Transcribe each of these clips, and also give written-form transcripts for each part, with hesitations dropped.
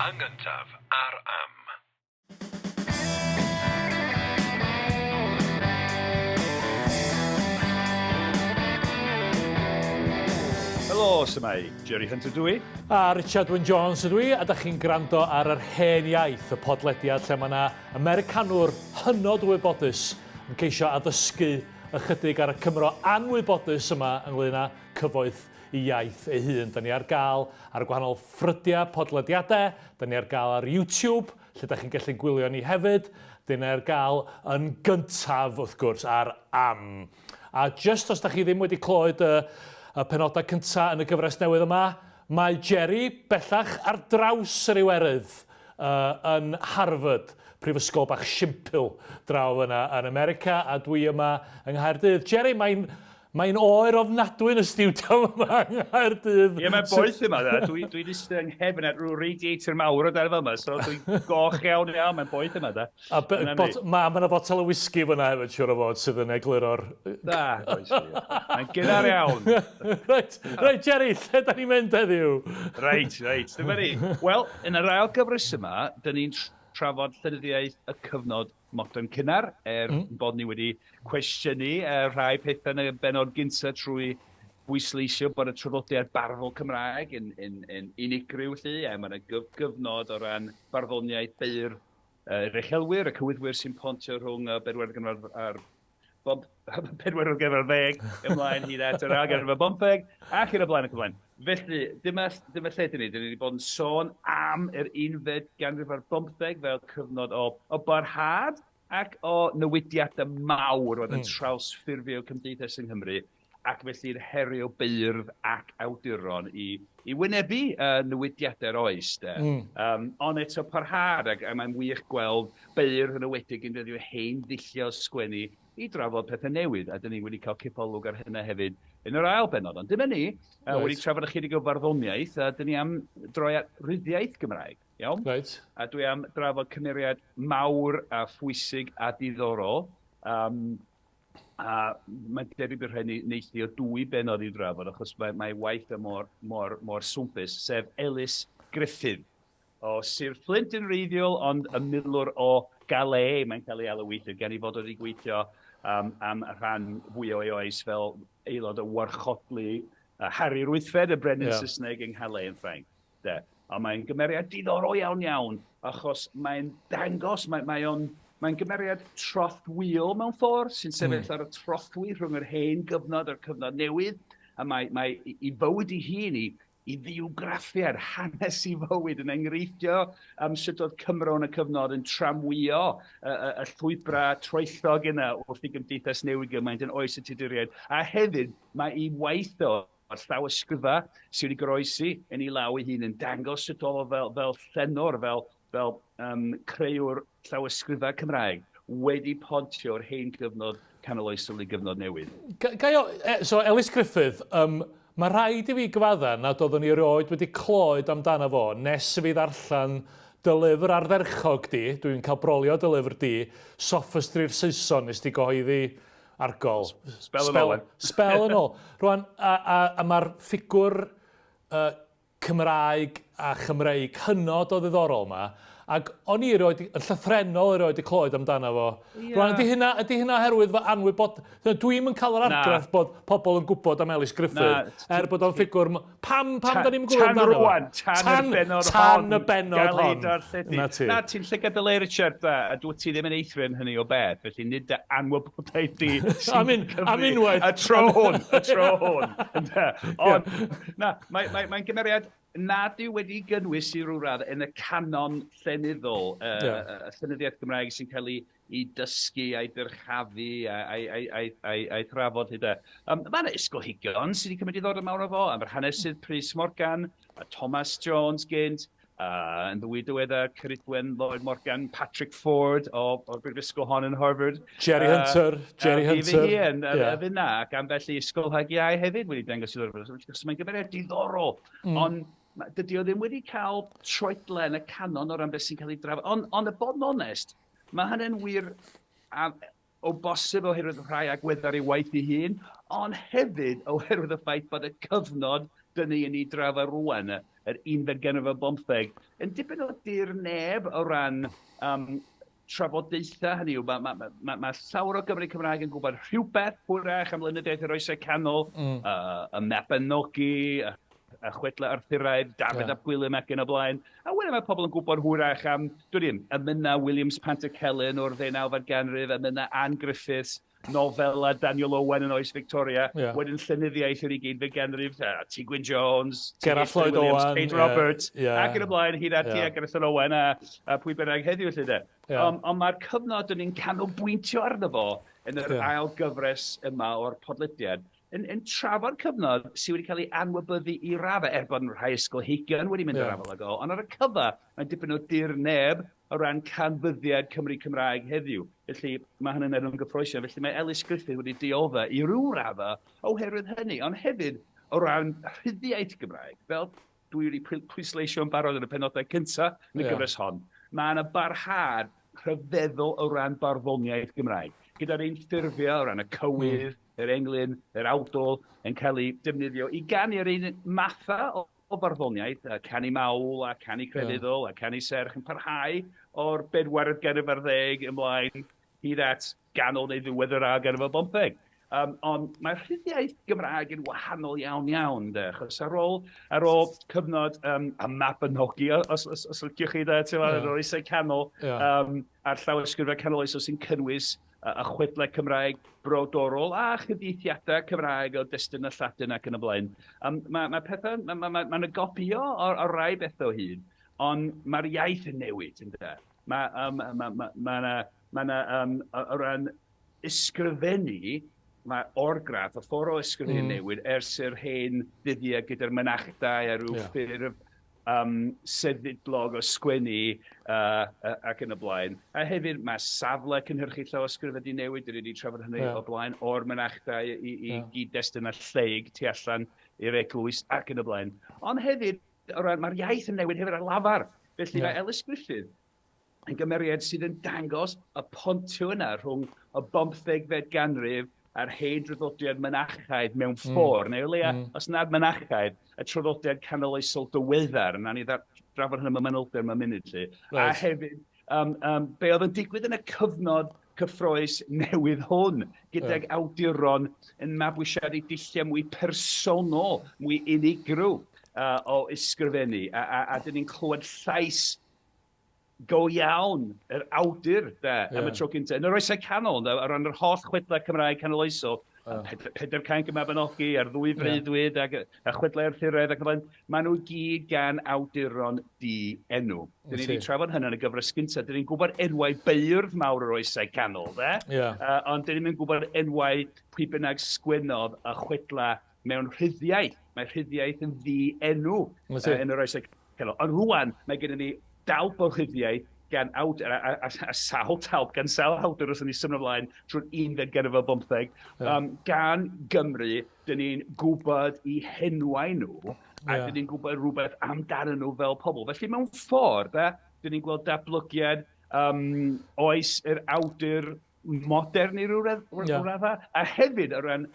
Yn gyntaf ar Am. Helo, su'mai? Jerry Hunter dw i. A Richard Wyn Jones ydw i, a da chi'n gwrando ar yr Hen Iaith, y podlediad lle mae yna Americanwr hynod wybodus yn ceisio addysgu ychydig ar y Cymro anwybodus yma ynglyn â cyfoeth i iaith ei hun. Da ni ar gael ar gwahanol ffrydiau podlediadau, da ni ar gael ar YouTube, lle da chi'n gallu gwylio ni hefyd. Da ni ar gael yn gyntaf, wrth gwrs, ar Am. A jyst os da chi ddim wedi clywed y, y penodau cyntaf yn y gyfres newydd yma, mae Jerry bellach ar draws yr Iwerydd uh, yn Harvard, prifysgol bach simpl draw fyna yn America, a dwi yma yng Nghaerdydd. Jerry, mae'n Mae'n oer ofnadwy yn y stiwdio yma yng Nghaerdydd. Ie, mae'n boeth yma, da. Dwi, dwi eistedd yng nghefn ar rhyw radiator mawr o dan yma, so dwi'n goch iawn iawn, mae'n boeth yma, da. A be, bot, ma, ma yna botel o whisky fyna hefyd, siwr o fod, sydd yn egluro'r... Da, oes. Mae'n gynnar iawn. reit, reit, Jerry, lle da ni'n mynd heddiw? Reit, reit, dyma ni. Wel, yn yr ail gyfres yma, dyn ni'n trafod llenyddiaeth y cyfnod modern cynnar, er bod ni wedi cwestiynu rhai pethau yn y bennod gyntaf trwy bwysleisio bod y traddodiad barddol Cymraeg yn, yn, yn unigryw 'lly, a mae yna gyf gyfnod o ran barddoniaeth beirdd yr uchelwyr, y cywyddwyr sy'n pontio rhwng y bedwaredd ganrif a'r bump, pedwaredd ganrif ar ddeg ymlaen hyd at yr ail ganrif ar bymtheg, ac yn y blaen ac yn y blaen. Felly, dyma, dyma lle dyn ni. Dyn ni wedi bod yn sôn am yr unfed ganrif ar bymtheg fel cyfnod o, o barhad ac o newidiadau mawr oedd yn trawsffurfio cymdeithas yng Nghymru, ac felly'n herio beirdd ac awduron i, i wynebu uh, newidiadau'r oes. De. Ond eto parhad, ac, a mae'n wych gweld beirdd yn enwedig yn defnyddio hen ddulliau o sgwennu i drafod pethau newydd, a dyn ni wedi cael cipolwg ar hynna hefyd yn yr ail bennod. Ond dyma ni, wedi trafod ychydig o farddoniaeth, a dyn ni am droi at ryddiaith Gymraeg. Iawn? Reit. A dwi am drafod cymeriad mawr a phwysig a diddorol. Um, a mae'n debyg bod rhaid ni neilltuo dwy bennod i'w drafod, achos mae, mae waith o mor, mor, mor swmpus, sef Elis Gruffydd o Sir Fflint yn wreiddiol, ond y milwr o Calais, mae'n cael ei alw weithiau, gan ei fod wedi gweithio um, am y rhan fwyaf o'i oes fel aelod o warchodlu Harri'r Wythfed, y brenin yeah. Saesneg yng Nghalais yn Ffrainc. De. A mae'n gymeriad diddorol iawn iawn, achos mae'n dangos, mae, mae o'n mae'n gymeriad trothwyol mewn ffordd, sy'n sefyll ar y trothwy rhwng yr hen gyfnod a'r cyfnod newydd, a mae, mae i fywyd ei hun, i, i fywgraffiad, hanes i fywyd yn enghreifftio am sut oedd Cymro yn y cyfnod yn tramwyo y, y, y llwybrau troellog yna wrth i gymdeithas newid gymaint yn oes y Tuduriaid. A hefyd, mae ei waith o Mae'r llawysgrifau sydd wedi goroesi yn ei law ei hun yn dangos sut oedd o fel, fel llenor, fel, fel um, creuwr llawysgrifau Cymraeg wedi pontio'r hen gyfnod canoloesol i gyfnod newydd. Ga i, so Elis Gruffydd, um, mae rhaid i fi gyfadda nad oeddwn i erioed wedi clywed amdano fo nes i fi ddarllen dy lyfr ardderchog di, dwi'n cael brolio dy lyfr di, Sophistry'r Saeson, nes di gyhoeddi Argol. Sbel yn ôl. Sbel yn ôl. Rwan, a, a, a mae'r ffigwr uh, Cymraeg a Chymreig hynod o ddiddorol yma, ac o'n i erioed, yn llythrennol erioed 'di clywed amdano fo. Yeah. Rwan, ydy hynna, ydy hynna oherwydd fy anwybod... Dwi'm yn cael yr argraff bod pobl yn gwybod am Elis Gruffydd, er bod o'n ffigwr... Pam, pam da ni'm yn gwybod amdano fo? Tan rwan, tan, y bennod hon. Tan y bennod hon. Na ti. Na, ti'n llygad dy le, Richard, a dwyt ti ddim yn eithrio yn hynny o beth, felly nid dy anwybodaeth di sy'n cyfri. Am unwaith. Y tro hwn, y tro hwn. Ond, na, mae'n mae, mae gymeriad nad yw wedi gynnwys i ryw radd yn y canon llenyddol, uh, yeah. y llenyddiaeth Gymraeg sy'n cael ei i dysgu a'i dyrchafu a'i, a'i, a'i, a'i, a'i thrafod hyd e. Mae yna ysgolheigion sydd wedi cymryd diddordeb mawr o fo, am yr hanesydd Prys Morgan, a Thomas Jones gynt, yn ddwy diweddar, Ceridwen Lloyd Morgan, Patrick Ford o, o'r brifysgol hon yn Harvard. Jerry Hunter, Jerry Hunter. Fi fy hun, yeah. a fyna, ac ambell i ysgolhaig iau hefyd wedi dangos diddordeb. Mae'n gymeriad diddorol, ond dydy o ddim wedi cael troedle yn y canon o ran beth sy'n cael ei drafod. Ond on, y bod yn onest, mae hynny'n wir am, o bosib oherwydd rhai agweddau ar ei waith ei hun, ond hefyd oherwydd y ffaith bod y cyfnod dyn ni yn ei drafod rwan, yr unfed ganrif ar bymtheg, yn dipyn o dir neb o ran trafodaethau, hynny yw, mae ma, ma, ma, ma llawer o Gymry Cymraeg yn gwybod rhywbeth hwyrach am lenyddiaeth yr Oesau Canol, y Mabinogi, y chwedlau Arthuraidd, Dafydd ap Gwilym ac yn y blaen. A wedyn mae pobl yn gwybod hwyrach am, dwi ddim, emynau Williams Pantycelyn o'r ddeunawfed ganrif, emynau Ann Griffiths, nofela Daniel Owen yn oes Victoria, wedyn llenyddiaeth yr ugeinfed ganrif, T Gwyn Jones, Gerallt Lloyd Owen, Kate Roberts, ac yn y blaen, hyd at yeah. Gareth Owen a pwy bynnag heddiw felly de. Yeah. Ond mae'r cyfnod yn ni'n canolbwyntio arno fo yn yr ail gyfres yma o'r podlediad, yn trafod cyfnod sydd wedi cael ei anwybyddu i raddau, er bod rhai ysgolheigion wedi mynd ar afael ag o, ond ar y cyfa, mae'n dipyn o dir neb o ran canfyddiad Cymry Cymraeg heddiw. Felly mae hynny'n enw'n gyffrous iawn. Felly mae Elis Gruffydd wedi dioddef i ryw raddau oherwydd hynny, ond hefyd o ran rhyddiaith Gymraeg, fel dwi wedi pwysleisio yn barod yn y penodau cyntaf yn y gyfres hon, mae yna barhad rhyfeddol o ran barddoniaeth Gymraeg, gyda'r un ffurfiau o ran y cywydd, yr englyn, yr awdl, yn cael eu defnyddio i ganu'r un mathau o farddoniaeth, a canu mawl, a canu crefyddol, a canu serch yn parhau o'r bedwaredd ganrif ar ddeg ymlaen hyd at ganol neu ddiwedd yr ail ganrif ar bymtheg. Ond mae'r rhyddiaith Gymraeg yn wahanol iawn iawn, de, achos ar ôl cyfnod y Mabinogi, os liciwch chi, de, ti'n yeah. yr oesau canol, a'r llawysgrifau canoloesol sy'n cynnwys y chwedlau Cymraeg brodorol a chyfieithiadau Cymraeg o destun y Lladin ac yn y blaen. Mae pethau, mae ma, ma, ma gopio o rai bethau o hyd, ond mae'r iaith yn newid, ynde. Mae ma, ma, ma, ma, ma o ran ysgrifennu, mae orgraff, y ffordd o ysgrifennu newid ers yr hen ddyddiau gyda'r mynachdai a rhyw ffurf sefydlog o sgwennu ac yn y blaen. A hefyd mae safle cynhyrchu llawysgrif wedi newid, dyn ni wedi trafod hynny o blaen, o'r mynachdai i gyd-destun a lleig tu allan i'r eglwys ac yn y blaen. Ond hefyd, o ran, mae'r iaith yn newid hefyd ar lafar. Felly mae Elis Gruffydd yn gymeriad sydd yn dangos y pontio yna rhwng y 15fed ganrif a'r hen draddodiad mynachaidd mewn ffordd, neu o leia, os nad mynachaidd, y traddodiad canoloesol diweddar, yna ni drafod hynny mewn manylder mewn munud 'lly. A hefyd, be oedd yn digwydd yn y cyfnod cyffrous newydd hwn, gydag awduron yn mabwysiadu dulliau mwy personol, mwy unigryw o ysgrifennu, a dyn ni'n clywed llais go iawn yr awdur de, am y tro cyntaf. Yn yr oesau canol, de, o ran yr holl chwedlau Cymraeg canoloesol, Pedair Cainc y Mabinogi, a'r ddwy freuddwyd, ac a chwedlau Arthuraidd ac yn y blaen, maen nhw gyd gan awduron di-enw. Dyn ni wedi trafod hynny yn y gyfres gyntaf. Dyn ni'n gwybod enwau beirdd mawr yr oesau canol, de? Ond dyn ni'n gwybod enwau pwy bynnag sgwennodd y chwedlau mewn rhyddiaith. Mae rhyddiaith yn ddi-enw yn yr oesau canol. Ond rwan, mae gennym ni dalp o rhyddiaith gan awdur, a sawl talp gan sawl awdur os ni symud ymlaen trwy'r unfed ganrif ar bymtheg, gan Gymru, dyn ni'n gwybod eu henwau nhw, a dyn ni'n gwybod rhywbeth amdanyn nhw fel pobl. Felly mewn ffordd, dyn ni'n gweld datblygiad oes yr awdur modern i ryw raddau, a hefyd o ran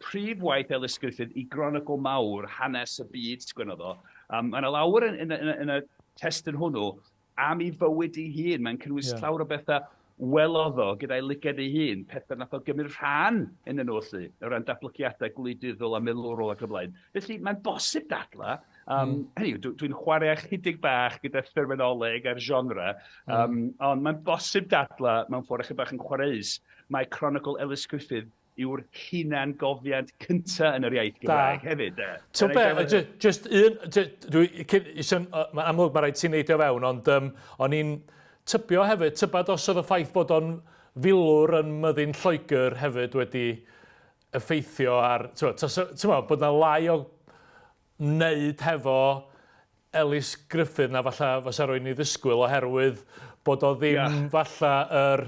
prif waith Elis Gruffydd i Gronicl Mawr, hanes y byd sgwennodd o. Mae yna lawer yn y testun hwnnw am ei fywyd ei hun. Mae'n cynnwys llawer o bethau welodd o gyda'i lygad ei hun, pethau nath o gymryd rhan yn nhw 'lly, o ran datblygiadau gwleidyddol a milwrol ac y blaen. Felly mae'n bosib dadla, hynny yw, dwi'n chwarae chydig bach gyda therminoleg a'r genre, ond mae'n bosib dadla mewn ffordd chydig bach yn chwareus, mae Cronicl Elis Gruffydd yw'r hunan gofiant cynta yn yr iaith Gymraeg hefyd. Ti'n be, just un, dwi, mae'n amlwg mae rhaid ti'n neidio fewn, ond o'n i'n tybio hefyd, tybad os oedd y ffaith bod o'n filwr yn myddin Lloegr hefyd wedi effeithio ar, ti'n bod, bod yna lai o wneud hefo Elis Gruffydd na falla fysa rwy'n ei ddisgwyl oherwydd bod o ddim falla yr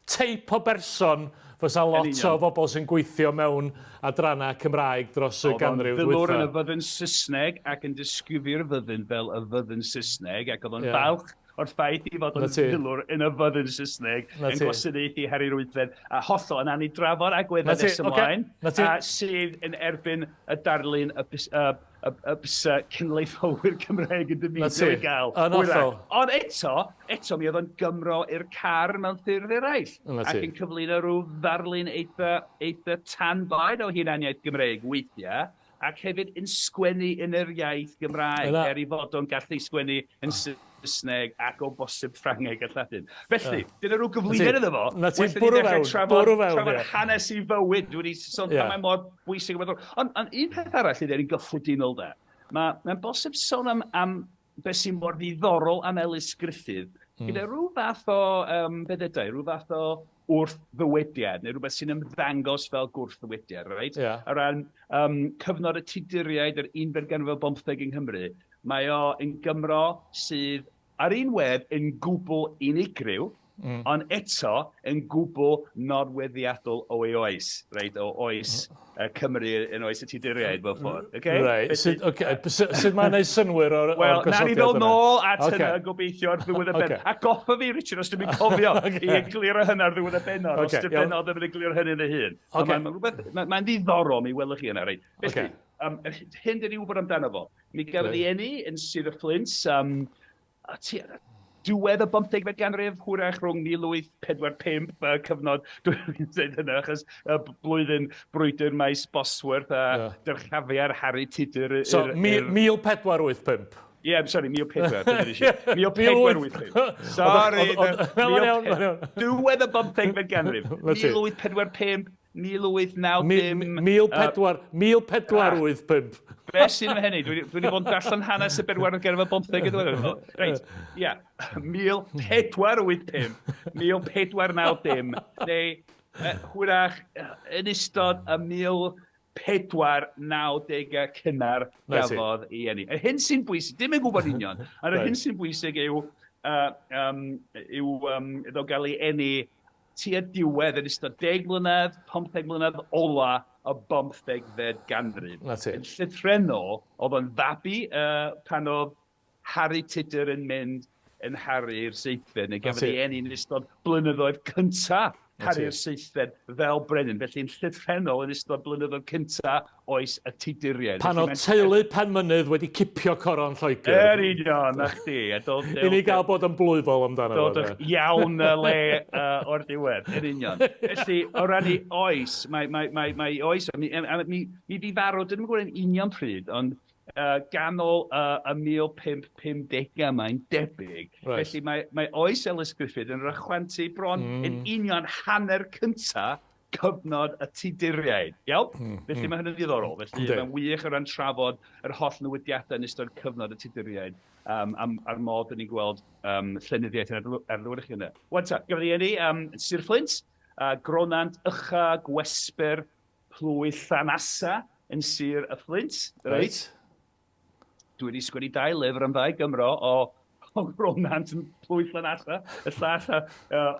teip o berson fysa lot o bobl sy'n gweithio mewn adrannau Cymraeg dros y ganrif dwytha. Oedd o'n filwr yn y fyddin Saesneg ac yn disgrifio'r fyddin fel y fyddin Saesneg ac oedd o'n falch. o'r ffaith i fod yn filwr yn y fyddin Saesneg, yn gwasanaethu Harri'r Wythfed, a hollol yn ani drafod agweddau nes ymlaen, a sydd yn erbyn y darlun y, y, y, y bysa cenedlaetholwyr Cymreig yn dymuno ei gael. Yn hollol. Ond eto, eto mi oedd o'n Gymro i'r car mewn ffyrdd eraill. Ac yn cyflwyno rhyw ddarlun eitha, eitha tanbaid o hunaniaeth Gymreig weithiau, ac hefyd yn sgwennu yn yr iaith Gymraeg, er ei fod o'n gallu sgwennu yn Saesneg ac o bosib Ffrangeg a Lladin. Felly, dyna rhyw gyflwyniad iddo fo. Na ti, bwrw fewn, trafod, bwrw fewn, trafod hanes i fywyd. Dwi wedi sôn yeah. mae mor bwysig. Ond on, un peth arall i ddweud yn gyffredinol de, mae'n mae bosib sôn am, am beth sy'n mor ddiddorol am Elis Gruffydd, gyda rhyw fath o, um, beth ydau, rhyw fath o wrthddywediad, neu rhywbeth sy'n ymddangos fel gwrthddywediad, reit? Yeah. O ran um, cyfnod y Tuduriaid yr unfed ganrif ar bymtheg yng Nghymru, mae o yn Gymro sydd ar un wedd yn gwbl unigryw, ond eto yn gwbl nodweddiadol o'i oes, reit, o oes uh, Cymru yn oes y Tuduriaid mewn ffordd. Okay? Right. Sut, okay. Sut mae'n gwneud synnwyr o'r, well, or gosodiad yna? Wel, na ni ddod nôl at okay. hynna gobeithio ar ddiwedd y benod. Okay. A goffa fi, Richard, os dwi'n mynd cofio okay. i egluro hynna ar ddiwedd y benod. Okay. Os di'r benod ddim yn egluro hynny yn ei hun. Okay. Mae'n rhywbeth, mae'n ma ddiddorol, mi welwch chi yna, reit. Felly, okay. um, hyn dyn ni wybod amdano fo. Mi gafodd ei eni yn Sir y Fflint, um, diwedd y 15fed ganrif, hwyrach rhwng 1845, y cyfnod, dwi'n dweud hynna, achos y blwyddyn brwydr maes Bosworth a yeah. dyrchafiad Harry Tudor. So, 1485. Ie, yeah, sorry, 1400. 1485. Sorry. Diwedd y 15fed ganrif. 1845, 1890... 1485. Be sy'n fy hynny? Dwi wedi bod yn darllen hanes y bedwaredd ganrif ar bymtheg yn ddiweddar. Reit, ia. 1485, 1490, neu hwyrach yn ystod y 1490au cynnar gafodd ei eni. Yr hyn sy'n bwysig, dim yn gwybod union, ond yr hyn sy'n bwysig yw, uh, um, yw um, iddo gael ei eni tua diwedd yn ystod 10 mlynedd, 15 mlynedd ola y bymthegfed ganrif. Na ti. Yn llythrennol, oedd o'n fabi uh, pan oedd Harry Tudor yn mynd yn Harry'r Seithfed, neu gafodd ei eni yn ystod blynyddoedd cynta Harry'r Seithfed fel brenin. Felly yn llythrennol yn ystod blynyddoedd cynta oes y Tuduriaid. Pan oedd teulu Penmynydd wedi cipio coron Lloegr. Yr union, na chdi. A dod, I ni gael bod yn blwyfol amdano fo. Dod iawn y le uh, o'r diwedd, yn union. Felly, o ran i oes, mae, mae, mae, mae oes, mi, mi, mi fi farw, dyn nhw'n gwybod yn union pryd, ond uh, ganol uh, y 1550au mae'n debyg. Right. Felly mae, mae oes Ellis Griffith yn rhychwantu bron yn union hanner cynta cyfnod y Tuduriaid. Iawn? Mm, Felly mae hynny'n ddiddorol. Felly Yndi. mae'n wych o ran trafod yr holl newidiadau yn ystod cyfnod y Tuduriaid um, am, a'r modd dyn ni'n gweld um, llenyddiaeth yn adlewyrchu hynny. Wan ta, gafodd ei eni um, Sir Fflint, uh, Gronant, Ycha, Gwesbyr, Plwy Llanasa yn Sir y Fflint. Reit. Reit. Dwi wedi sgwennu dau lyfr am ddau Gymro o, o Gronant yn plwyf Llanasa. Y llall uh,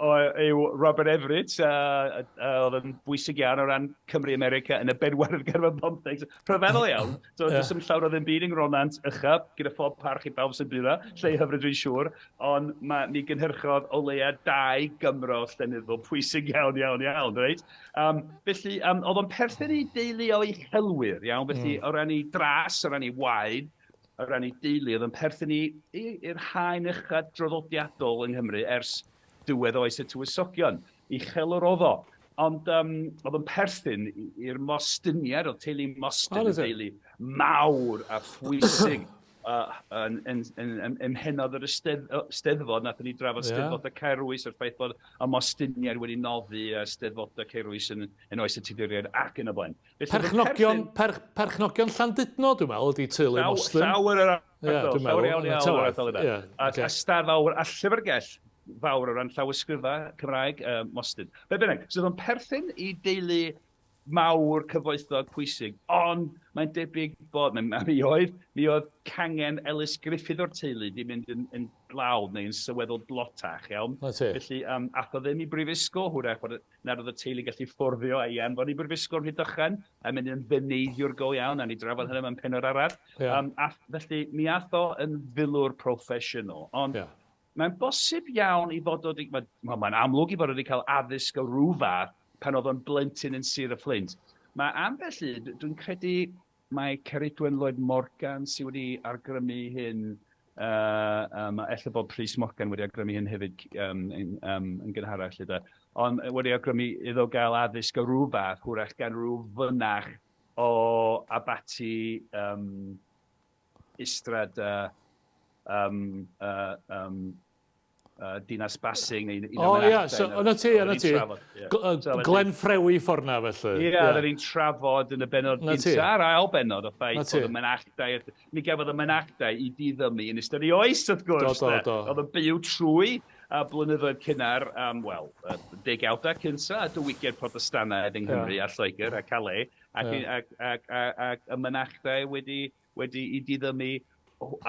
o, yw Robert Everett, uh, uh, oedd yn bwysig iawn o ran Cymru America yn y bedwaredd ganrif ar bymtheg. Rhyfeddol iawn. So, yeah. Does dim llawer o ddim byd yng Ngronant ucha, gyda phob parch i bawb sy'n byw 'na, lle hyfryd dwi'n siŵr, ond ma, mi gynhyrchodd o leia dau Gymro llenyddol pwysig iawn, iawn, iawn, reit? Um, felly, um, oedd o'n perthyn i deulu o uchelwyr, iawn, felly mm. o ran ei dras, o ran ei waed, o ran ei deulu, oedd o'n perthyn i'r haen ucha draddodiadol yng Nghymru ers diwedd oes y tywysogion. Uchelwr oedd o. Ond um, oedd o'n perthyn i'r Mostyniaid, oedd teulu Mostyn, oh, teulu mawr a phwysig uh, yn, yn, yn, yn, ym mhennod yr Steddfod, nath ni drafod yeah. Steddfod y Caerwys, a'r ffaith bod y Mostyniaid wedi noddi uh, Steddfod y Caerwys yn, yn oes y Tuduriaid ac yn y blaen. Felly, perchnogion, per, perchnogion Llandudno, dwi'n meddwl, ydy teulu Llaw, Mostyn. Llawer yr yeah, ardal, llawer iawn iawn o'r ardal yna. Yeah, okay. A, a stad fawr, a llyfrgell fawr o ran llawysgrifau Cymraeg uh, Mostyn. Be bynnag, so oedd o'n perthyn i deulu mawr, cyfoethog, pwysig, ond mae'n debyg bod, mi, mi oedd, mi oedd cangen Ellis Griffith o'r teulu di mynd yn, yn dlawd neu yn sylweddol dlotach, iawn? Felly, um, ath o ddim i brifysgol, hwyrach bod nad oedd y teulu gallu fforddio ei anfon i brifysgol Rhydychen, a mynd yn ddyneiddiwr go iawn, a ni drafod hynny mewn pennod arall. Yeah. Um, ath, felly, mi ath o yn filwr proffesiynol, ond yeah. Mae'n bosib iawn i fod o 'di... Wel, mae'n amlwg i fod o wedi cael addysg o ryw fath pan oedd o'n blentyn yn Sir y Fflint. Mae ambell un, dwi'n credu mae Ceridwen Lloyd Morgan sydd wedi argrymu hyn, ella bod Prys Morgan wedi awgrymu hyn hefyd yn gynharach 'lly de, ond wedi awgrymu iddo gael addysg o ryw fath, hwyrach gan ryw fynach o abaty Ystrad Dinas Basing neu un o'r O ia, so yna ti, yna ti. Glen Ffrewi ffordd na felly. Ie, oedden ni'n trafod yn y bennod gynta a'r ail bennod o ffaith bod y mynachdai, mi gafodd y mynachdai i diddymu yn ystod ei oes wrth gwrs. Do, do, do. Oedd yn byw trwy a blynyddoedd cynnar, wel, degawdau cynta, a diwygiad Protestannaidd yng Nghymru a Lloegr a Calais, ac, ac, ac, ac, ac y mynachdai wedi wedi'i diddymu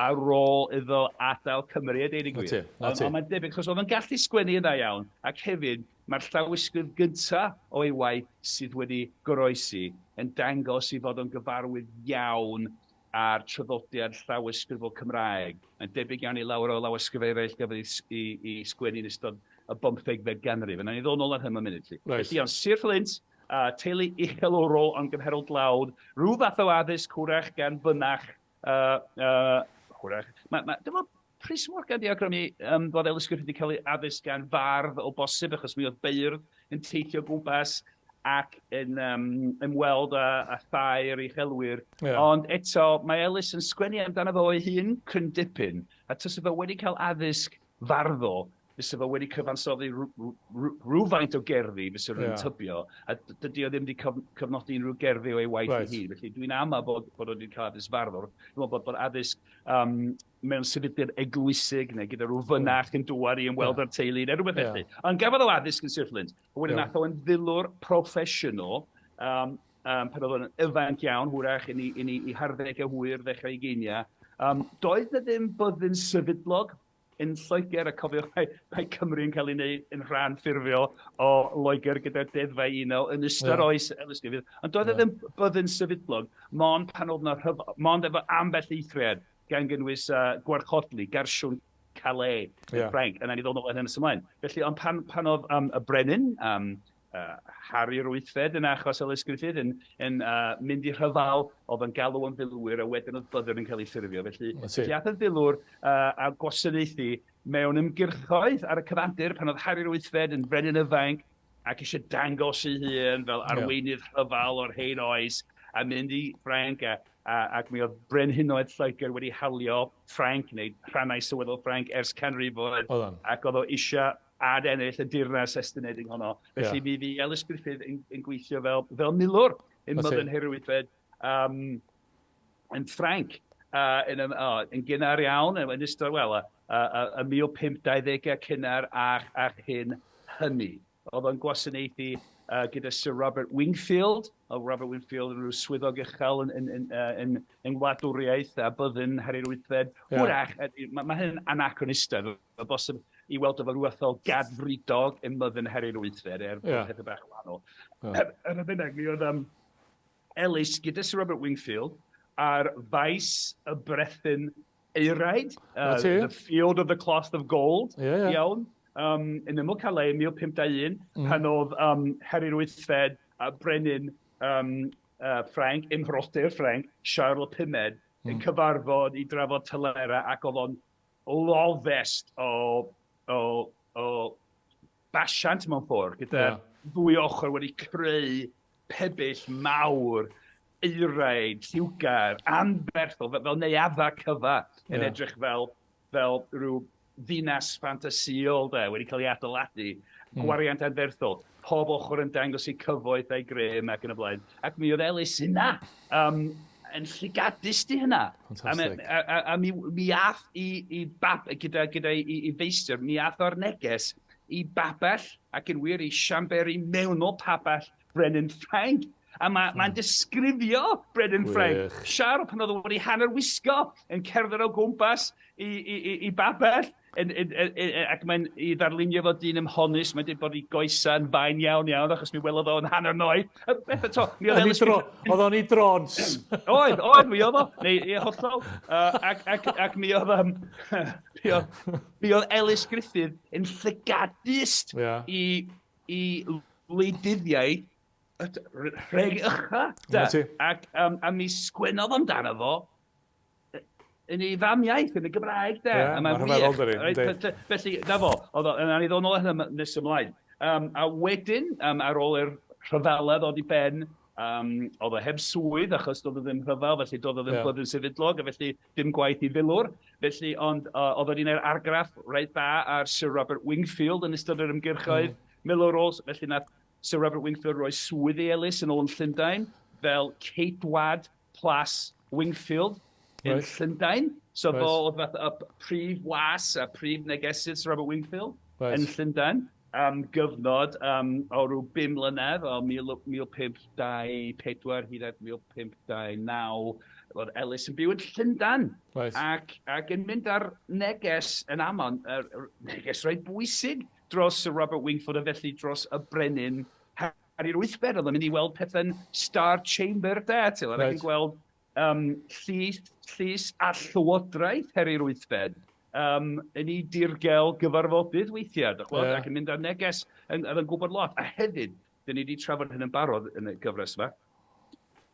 ar ôl iddo adael Cymru, a deud y gwir. Ond mae'n debyg, achos oedd o'n gallu sgwennu yn dda iawn, ac hefyd mae'r llawysgrif gyntaf o'i waith sydd wedi goroesi yn dangos ei fod o'n gyfarwydd iawn â'r traddodiad llawysgrifol Cymraeg. Mae'n debyg iawn i lawer o lawysgrifau eraill gafodd ei sgwennu yn ystod y bymthegfed ganrif. A nawn ni ddod nôl ar hyn mewn munud. Felly, iawn, Sir Fflint, teulu uchelwrol ond gymharol dlawd, rhyw fath o addysg hwrach gan fynach, hwrach. Mae, mae, dyma Prys Morgan di awgrymu bod Ellis Griffith wedi cael ei addysg gan fardd o bosib, achos mi oedd beirdd yn teithio gwmpas ac yn ymweld â thair uchelwyr. Yeah. Ond eto, mae Ellis yn sgwennu amdano fo ei hun cryn dipyn, a tysa fo wedi cael addysg farddol, fysa fo wedi cyfansoddi rhywfaint o gerddi, fysa rhywun yeah. tybio, a dydy o ddim wedi cyfnodi unrhyw gerddi o'i waith right. ei hun. Felly dwi'n amau bod o wedi cael addysg farddol. Dwi'n meddwl bod addysg mewn sefydliad eglwysig neu gyda rhyw fynach yn dŵad i ymweld â'r teulu neu rhywbeth felly. Ond gafodd o addysg yn Sir Fflint. Wedyn nath o yn filwr proffesiynol pan oedd o'n ifanc iawn, hwyrach yn ei harddegau hwyr, ddechrau ugeiniau. Doedd na ddim byddin sefydlog yn Lloegr, a cofiwch mae Cymru yn cael ei wneud yn rhan ffurfiol o Loegr gyda'r deddfau uno yn ystod oes Ellis Griffith. Ond doedd e ddim byddin sefydlog, mond pan oedd 'na rhyfel, mond efo ambell eithriad, gan gynnwys gwarchodlu, garsiwn Calais yn Ffrainc, a wnawn ni ddod nôl at hyn nes ymlaen. Felly, ond pan oedd y brenin, Harri'r Wythfed yn achos Ellis Griffith yn, yn mynd i rhyfel, oedd yn galw am filwyr a wedyn oedd byddin yn cael ei ffurfio. Felly, felly ath y filwr a gwasanaethu mewn ymgyrchoedd ar y cyfandir pan oedd Harri'r Wythfed yn frenin ifanc ac eisiau dangos ei hun fel arweinydd rhyfel o'r hen oes a mynd i Ffrainc a, a, ac mi oedd brenhinoedd Lloegr wedi hawlio Ffrainc neu rhannau sylweddol Ffrainc ers canrifoedd ac oedd o eisiau ad-ennill y deyrnas estynedig honno. Felly mi fu Ellis Griffith yn gweithio fel milwr yn Myddin Harri'r Wythfed yn Ffrainc yn gynnar iawn, yn ystod, wel, y 1520au cynnar a chyn hynny. Oedd o'n gwasanaethu gyda Sir Robert Wingfield. Oedd Robert Wingfield yn rhyw swyddog uchel yn ngwladwriaeth a byddin Harri'r Wythfed. Hwyrach, mae hyn yn anachronistaidd, o bosib i weld o fel rhyw fath o gadfridog yn myddin Harri'r Wythfed, er bod pethau bach yn wahanol. Yn y bynnag, mi oedd Ellis gyda Sir Robert Wingfield ar faes y brethyn euraid, the Field of the Cloth of Gold, iawn, yn ymyl Calais yn 1521, pan oedd Harri'r Wythfed a brenin Ffrainc, ymhrodyr Ffrainc, Siarl y Pumed, yn cyfarfod i drafod telerau ac oedd o'n loddest o basiant mewn ffordd, gyda'r ddwy ochr wedi creu pebyll mawr, euraid, lliwgar, anferthol, fel neuaddau cyfa, yn edrych fel rhyw ddinas ffantasïol de, wedi cael ei adeiladu, gwariant anferthol, pob ochr yn dangos eu cyfoeth a'i grym ac yn y blaen. Ac mi oedd Ellis yna, yn llygadus di hynna. Fantastic. A mi ath i bab, gyda i feistr, mi ath o'r neges i babell, ac yn wir i siamberi mewnol pabell Brenin Ffrainc. A mae'n ma disgrifio Brenin Ffrainc, Siarl pan oedd o wedi hanner wisgo yn cerdded o gwmpas i, i, i, i babell, yn, yn, yn, yn, ac mae'n i ddarlunio fo dyn ymhonus, mae'n dweud bod ei goesau yn fain iawn iawn, achos mi welodd o'n hanner noeth. A beth eto, mi oedd Ellis... Oedd o'n i drons. Oedd, oedd, mi oedd o. Neu, ie, hollol. Uh, ac, ac, ac mi oedd, um, mi oedd, mi oedd Ellis Griffith yn llygadust yeah. i, i wleidyddiaeth rheg ucha. Da. Ac um, a mi sgwennodd amdano fo yn ei famiaith, yn y Gymraeg, de. Yeah, a mae'n wych. Right? Felly, na fo, oedd o, na ni ddod nôl hynny nes ymlaen. Um, a wedyn, um, ar ôl i'r rhyfela ddod i ben, um, oedd o heb swydd achos doedd o ddim rhyfel, felly doedd o ddim yeah. byddin sefydlog, a felly dim gwaith i filwr. Felly, ond uh, oedd o wedi gwneud argraff reit dda ar Sir Robert Wingfield yn ystod yr ymgyrchoedd mm. milwrol, felly nath Sir Robert Wingfield roi swydd i Ellis yn ôl yn Llundain fel ceidwad Plas Wingfield yn right. Llundain. So right. fo oedd fath y prif was a prif negesydd Sir Robert Wingfield right. yn Llundain am gyfnod um, o rhyw bum mlynedd, o 1524 hyd at 1529, oedd Ellis yn byw yn Llundain. Right. Ac, ac yn mynd ar neges yn amon, er, neges reit bwysig dros Sir Robert Wingfield a felly dros y brenin Harri'r Wythfed, oedd o'n mynd i weld pethau'n Star Chamber de, ti'n right. ac yn gweld um, llys, llys a llywodraeth Harri'r Wythfed um, yn ei dirgel gyfarfodydd weithiau, dych yeah. ac yn mynd ar neges, yn, yn, yn gwybod lot. A hefyd, dyn ni wedi trafod hyn yn barod yn y gyfres yma,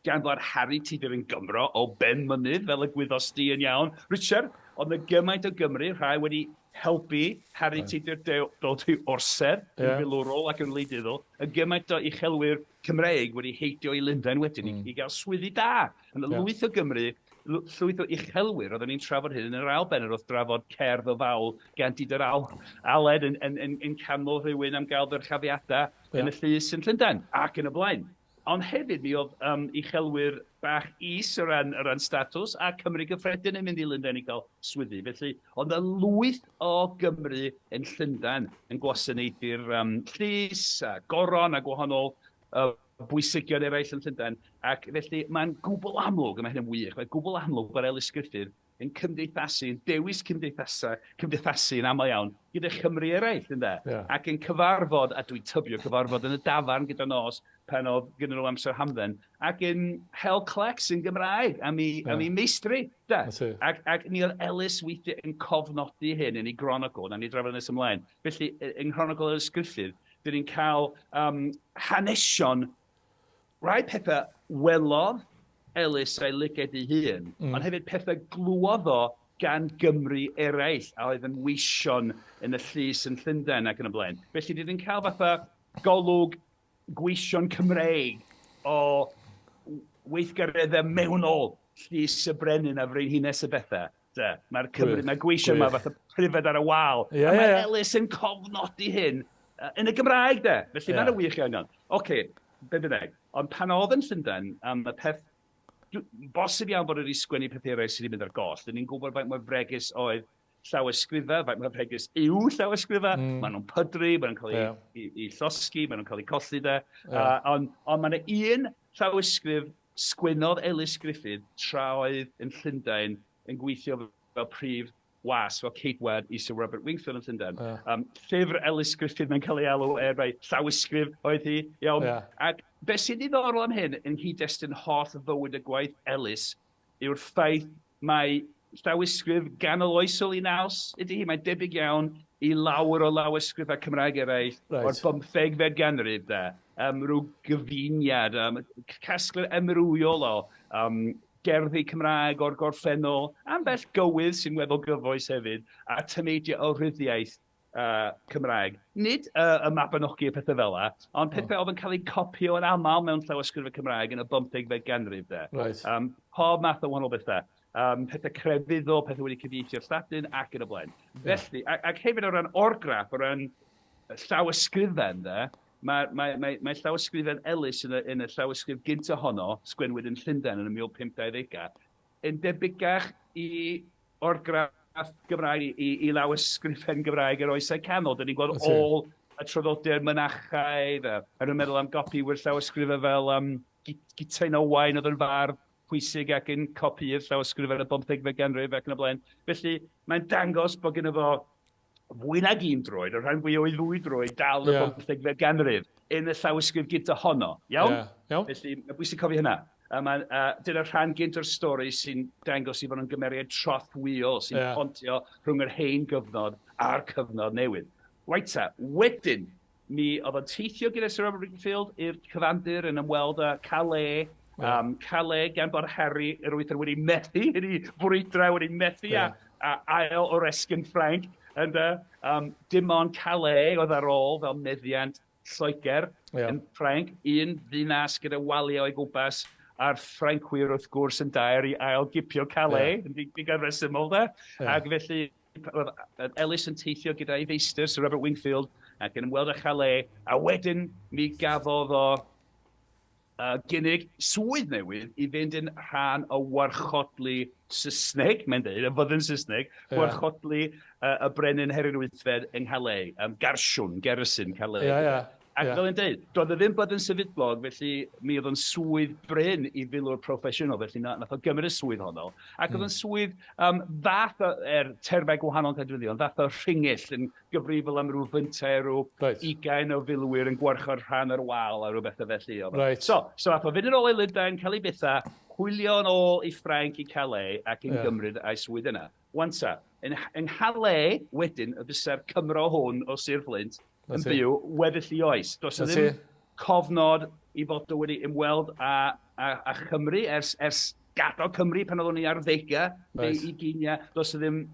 gan fod Harri Tudur yn Gymro o ben mynydd, fel y gwyddost di yn iawn. Richard, ond y gymaint o Gymru, rhai wedi helpu Harri right. Tudur dod i orsedd yeah. yn filwrol ac yn wleidyddol, y gymaint o uchelwyr Cymreig wedi heidio i Lundain wedyn mm. i, i gael swyddi da. Yn y yeah. lwyth o Gymru, llwyth o uchelwyr, oedden ni'n trafod hyn yn yr ail bennod wrth drafod cerdd o fawl gan Dieter Al Aled yn, yn, yn, yn canmol rhywun am gael ddyrchafiadau yeah. yn y llys yn Llundain ac yn y blaen. Ond hefyd mi oedd um, uchelwyr bach is o ran, o ran statws a Cymru gyffredin yn mynd i Lundain i gael swyddi. Felly, oedd y lwyth o Gymru yn Llundain yn gwasanaethu'r um, llys a goron a gwahanol uh, bwysigion eraill yn Llundain. Ac felly mae'n gwbl amlwg, a mae hyn yn wych, mae'n gwbl amlwg bod Elis Gruffydd yn cymdeithasu, yn dewis cymdeithasau, cymdeithasu yn aml iawn, gyda Chymry eraill, ynde? Yeah. Ac yn cyfarfod, a dwi'n tybio cyfarfod yn y dafarn gyda nos, pan oedd gyda nhw amser hamdden, ac yn hel clecs yn Gymraeg am ei, yeah. am ei meistri, da. Ac, ac mi oedd Ellis weithiau yn cofnodi hyn yn ei gronogl, na ni drafod nes ymlaen. Felly, yng nghronogl Ellis Griffith, dyn ni'n cael um, hanesion Rhai pethau welodd Ellis a'i lygaid ei hun, mm. ond hefyd pethau glywodd o gan Gymry eraill a oedd yn weision yn y llys yn Llundain ac yn y blaen. Felly dyn ni'n cael fatha golwg gweision Cymreig o weithgareddau mewnol llys y brenin a frenhines y bethau. De. Mae'r Cymru, mae gweision yma fatha pryfed ar y wal. Yeah, a mae yeah. Ellis yn cofnodi hyn yn y Gymraeg, de. Felly yeah. mae'n wych iawn iawn. Oce, okay, be bynnag. Ond pan oedd yn Llundain, um, y peth bosib iawn bod wedi sgwennu pethau eraill sydd wedi mynd ar goll. Dyn ni'n gwybod faint mor fregus oedd llawysgrifau, faint mor fregus yw llawysgrifau. Mm. Maen nhw'n pydru, maen nhw'n cael eu yeah. i, i llosgi, maen nhw'n cael eu colli de. Yeah. Uh, ond on mae yna un llawysgrif Sgwennodd Elis Gruffydd tra oedd yn Llundain yn gweithio fel prif was, fel ceidwad i Sir Robert Wingfield yn Llundain. Yeah. Um, llyfr Elis Gruffydd mae'n cael ei alw er mai llawysgrif oedd hi, iawn. Yeah. Ac beth sy'n ddiddorol am hyn yn nghyd-destun holl fywyd y gwaith Elis yw'r ffaith mai llawysgrif ganoloesol i naws ydy hi. Mae'n debyg iawn i lawer o lawysgrifau Cymraeg eraill right. o'r bymthegfed ganrif, de. Um, rhyw gyfuniad, um, casgliad amrywiol o um, gerddi Cymraeg o'r gorffennol, ambell gywydd sy'n weddol gyfoes hefyd, a tameidiau o rhyddiaeth uh, Cymraeg. Nid uh, y Mabinogi a pethau fel la, ond pethau oh. oedd yn cael eu copio yn aml mewn llawysgrifau Cymraeg yn y 15fed ganrif. De. Right. Um, pob math o wahanol bethau. Um, pethau crefyddol, pethau wedi cyfieithu o'r Lladin ac yn y blaen. Yeah. Felly, ac, ac hefyd o ran orgraff, o ran llawysgrifen, de, mae, mae, mae, mae llawysgrifen Ellis yn y, yn y llawysgrif gynt ohono, sgwennwyd yn Llundain yn y 1520au, yn debycach i orgraff Gymraeg, i, i lawysgrifen Gymraeg yr Oesau Canol. Dyn ni'n gweld ôl y traddodiad mynachaidd, a, a nhw'n meddwl am gopi wir llawysgrifau fel um, Gutyn Owain oedd yn fardd pwysig ac yn copïydd llawysgrifau yn y bymthegfed ganrif ac yn y blaen. Felly mae'n dangos bod genno fo fwy nag un droed, y rhan fwyaf o'i ddwy droed dal yn y bymthegfed ganrif yn y llawysgrif gyda honno. Iawn? Yeah. Iawn. Felly mae'n bwysig cofio hynna. A mae'n, uh, dyna'r rhan gynt o'r stori sy'n dangos i fod yn gymeriad trothwyol sy'n yeah. pontio rhwng yr hen gyfnod a'r cyfnod newydd. Reit ta, wedyn, Mi oedd o'n teithio gyda Sir Robert Wingfield i'r cyfandir yn ymweld â Calais. Yeah. Calais gan bod Harry yr wythfed wedi methu, yn ei fwrwydrau wedi methu yeah. a, a ail oresgyn Ffrainc. And, dim ond Calais oedd ar ôl fel meddiant Lloegr yeah. yn Ffrainc, un ddinas gyda waliau o'i gwmpas, a'r Ffrancwyr wrth gwrs yn daer i ail gipio Calais, yeah. yn digon resymol de. Yeah. Ac felly Roedd Ellis yn teithio gyda'i feistr, Sir Robert Wingfield, ac yn ymweld â Chalais, a wedyn mi gafodd o uh, gynnig swydd newydd i fynd yn rhan o warchodlu Saesneg, mae'n dweud, y fyddin Saesneg, yeah. gwarchodlu y brenin Harri'r Wythfed yng Nghalais, garsiwn, garrison Calais. Yeah, yeah. Ac fel yn deud, doedd e ddim bod yn sefydlog, felly mi oedd o'n swydd brin i filwr proffesiynol, felly nath o gymryd y swydd honno. Ac oedd yn swydd fath o, er termau gwahanol yn cael defnyddio, ond fath o rhingyll yn gyfrifol am ryw fyntai, rhyw ugain o filwyr yn gwarchod rhan o'r wal a rhyw bethau felly. Oedd. Reit. So ath o fynd yn ôl i Lundain, cael ei bethau, hwylio yn ôl i Ffrainc, i Calais, ac yn gymryd ei swydd yna. Wan ta, yng Nghalais wedyn y fysa'r Cymro hwn o Sir Fflint yn byw weddill ei oes. Does 'na ddim cofnod i fod o wedi ymweld â, â, â Chymru ers, ers gadael Cymru pan oedd o'n ei arddegau neu right. ugeiniau. Does 'na ddim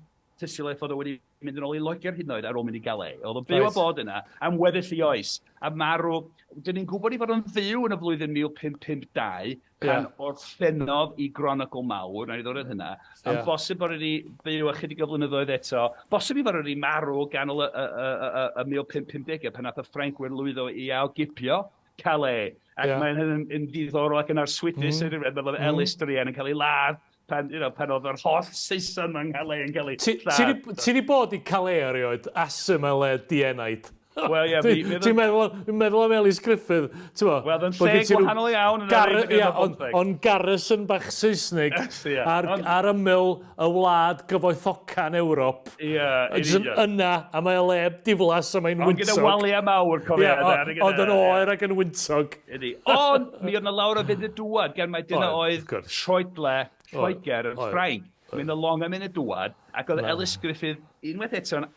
tystiolaeth fod o wedi mynd yn ôl i Loegr hyd yn oed ar ôl mynd i Galais. Oedd o'n byw right. a bod yna am weddill ei oes. A marw, dyn ni'n gwybod ei fod o'n fyw yn y flwyddyn 1552, pan yeah. orffennodd i Gronicl Mawr, na i ddod at hynna, yeah. yn bosib bod wedi byw ychydig o flynyddoedd eto, bosib i fod wedi marw ganol y, y, y, y, y 1550au pan nath y Ffrancwyr lwyddo i ailgipio Calais. Ac yeah. mae'n hyn yn, yn ddiddorol ac yn arswydus, mm. meddwl mm. Ellis Druan yn cael ei ladd pan, you know, pan oedd yr holl Saeson yng Nghalais yn cael ei lladd. Ti di bod i Calais erioed? Asu mae le dienaid. Wel ie, fi... Ti'n meddwl, meddwl am Elis Griffith, ti'n bo? Wel, yn lle gwahanol iawn yn yr Ia, ond garrison bach Saesnig ar, ar ymyl y wlad gyfoethoca yn Ewrop. Ie, yn union. Yna, a mae o le diflas a mae'n wyntog. Ond gyda waliau mawr, cofia. Ie, ond yn oer ac yn wyntog. Ydy. Ond mi oedd 'na lawer o fynd y dŵad, gan mai dyna oedd troedle Lloegr yn Ffrainc. Mi oedd 'na longau mynd y dŵad, ac oedd Elis Griffith unwaith eto'n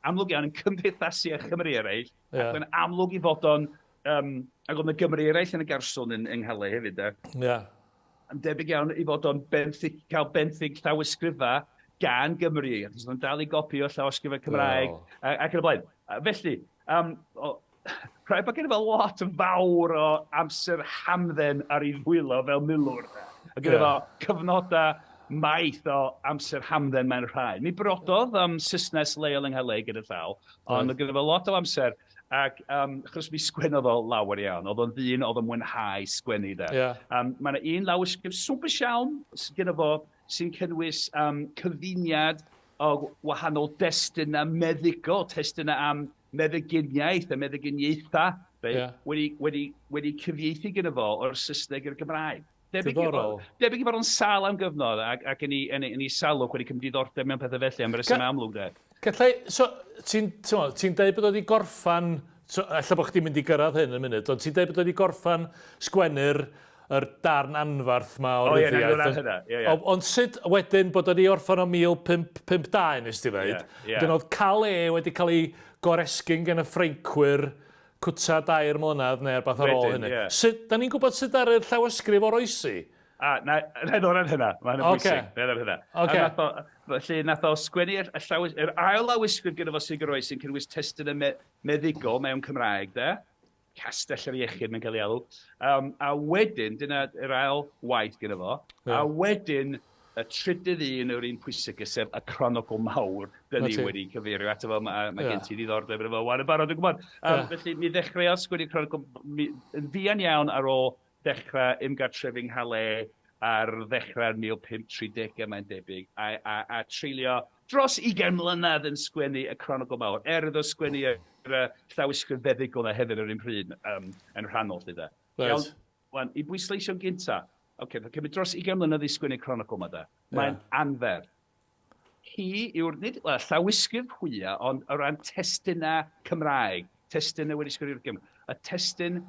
amlwg iawn yn cymdeithasu â Chymry eraill, yeah. ac mae'n amlwg i fod o'n... ac oedd yna Gymry eraill yn y garswn yn, yng Nghalais hefyd, de. Yeah. Yn debyg iawn i fod o'n benthyg, cael benthyg llawysgrifau gan Gymru, achos oedd o'n dal i gopio llawysgrifau Cymraeg, oh. ac yn y blaen. Felly, o, rhaid bod gen fo lot fawr o amser hamdden ar ei ddwylo fel milwr. A gyda yeah. fo cyfnodau maith o amser hamdden mae'n rhaid. Mi brododd Saesnes leol yng Nghalais gyda llaw, ond right. gyda fo lot o amser ac achos mi sgwennodd o lawer iawn, oedd o'n ddyn oedd yn mwynhau sgwennu de. Yeah. Mae yna un lawysgrif swmpus iawn gyda fo sy'n cynnwys cyfuniad o wahanol destunau meddygol, testunau am meddyginiaeth a meddyginiaethau yeah. wedi, wedi, wedi cyfieithu gyda fo o'r Saesneg i'r Gymraeg. Debyg, Diddorol. Debyg i fod o'n sal am gyfnod ac, ac yn ei, yn, ei, yn ei salwch wedi cymryd diddordeb mewn pethau felly am resymau amlwg de. Gallai, so, ti'n ti deud bod wedi gorffan, so, ella bod chdi'n mynd i gyrraedd hyn yn munud, ond ti'n deud bod wedi gorffan sgwennu'r yr darn anfarth 'ma o ryddiaith. O ie, hynna. Ie, ie. Ond sut wedyn bod o 'di orffan o 1552 nes ti ddeud? Ie, ie. Wedyn oedd Calais wedi cael ei goresgyn gan y Ffrancwyr cwta dair mlynedd neu rwbath ar ôl hynny. Wedyn, ie. Sut, da ni'n gwybod sut ddaru'r llawysgrif oroesi? A, na, na i ddod ar hynna, mae hynna'n bwysig. Ocê. Na i ddod ar hynna. Ocê. A nath o, felly nath o sgwennu y llawys, yr ail lawysgrif gyda fo sy'n goroesi yn cynnwys testunau me, meddygol mewn Cymraeg, de. Castell yr Iechyd mae'n cael ei alw. A wedyn, dyna yr ail waith gyda fo, yeah. a wedyn y trydydd un yw'r un pwysig, sef y Cronogl Mawr, dyn ni wedi cyfeirio ato fo, mae, mae yeah. gen ti ddiddordeb yn efo wan yn barod, dwi'n gwybod. Yeah. Felly, mi ddechreuodd sgwennu Cronogl yn fuan iawn ar ôl ddechrau ymgartrefu yng Nghalais ar ddechrau'r 1530au mae'n debyg, a, a, a treulio dros 20 mlynedd yn sgwennu y Cronogl Mawr, er iddo sgwennu yr llawysgrif feddygol 'na hefyd yr un pryd, yn rhannol 'lly de. Reit. Iawn? Wan, i bwysleisio'n gynta, oce, okay, mae'n cymryd dros 20 mlynedd i sgwennu cronicl yma da. Mae'n yeah. anferth. Hi yw'r, nid, well, llawysgrif hwya, ond o ran testunau Cymraeg, testunau wedi sgwennu i'r Gymru, y testun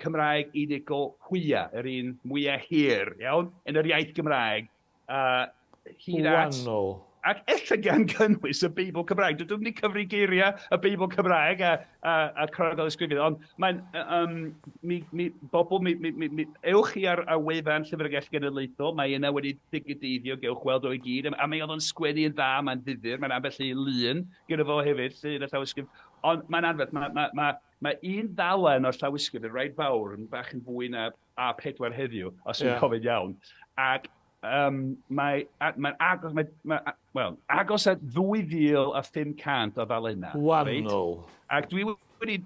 Cymraeg unigol hwya, yr un mwyaf hir, iawn, yn yr iaith Gymraeg, hyd at... Wahanol. Ac ella gan gynnwys y Beibl Cymraeg. Dwi ddim wedi cyfri geiriau y Beibl Cymraeg a, a, a Cronicl Ysgrifennu, ond mae'n... Um, mi, mi, bobl, mi, mi, mi, mi, ewch chi ar, ar wefan Llyfrgell Genedlaethol, mae yna wedi digideiddio, gewch weld o i gyd, a mi oedd o'n sgwennu yn dda, mae'n ddifyr, mae'n ambell i lun gyda fo hefyd, llun y llawysgrif, ond mae'n anferth, mae, mae, mae, mae un ddalen o'r llawysgrif yn reit fawr, yn bach yn fwy na A4 heddiw, os yw'n yeah. cofio'n iawn. Ac um, mae, mae'n agos, mae, mae, well, agos at 2,500 o ddalennau. Wahanol. Reit? Ac dwi wedi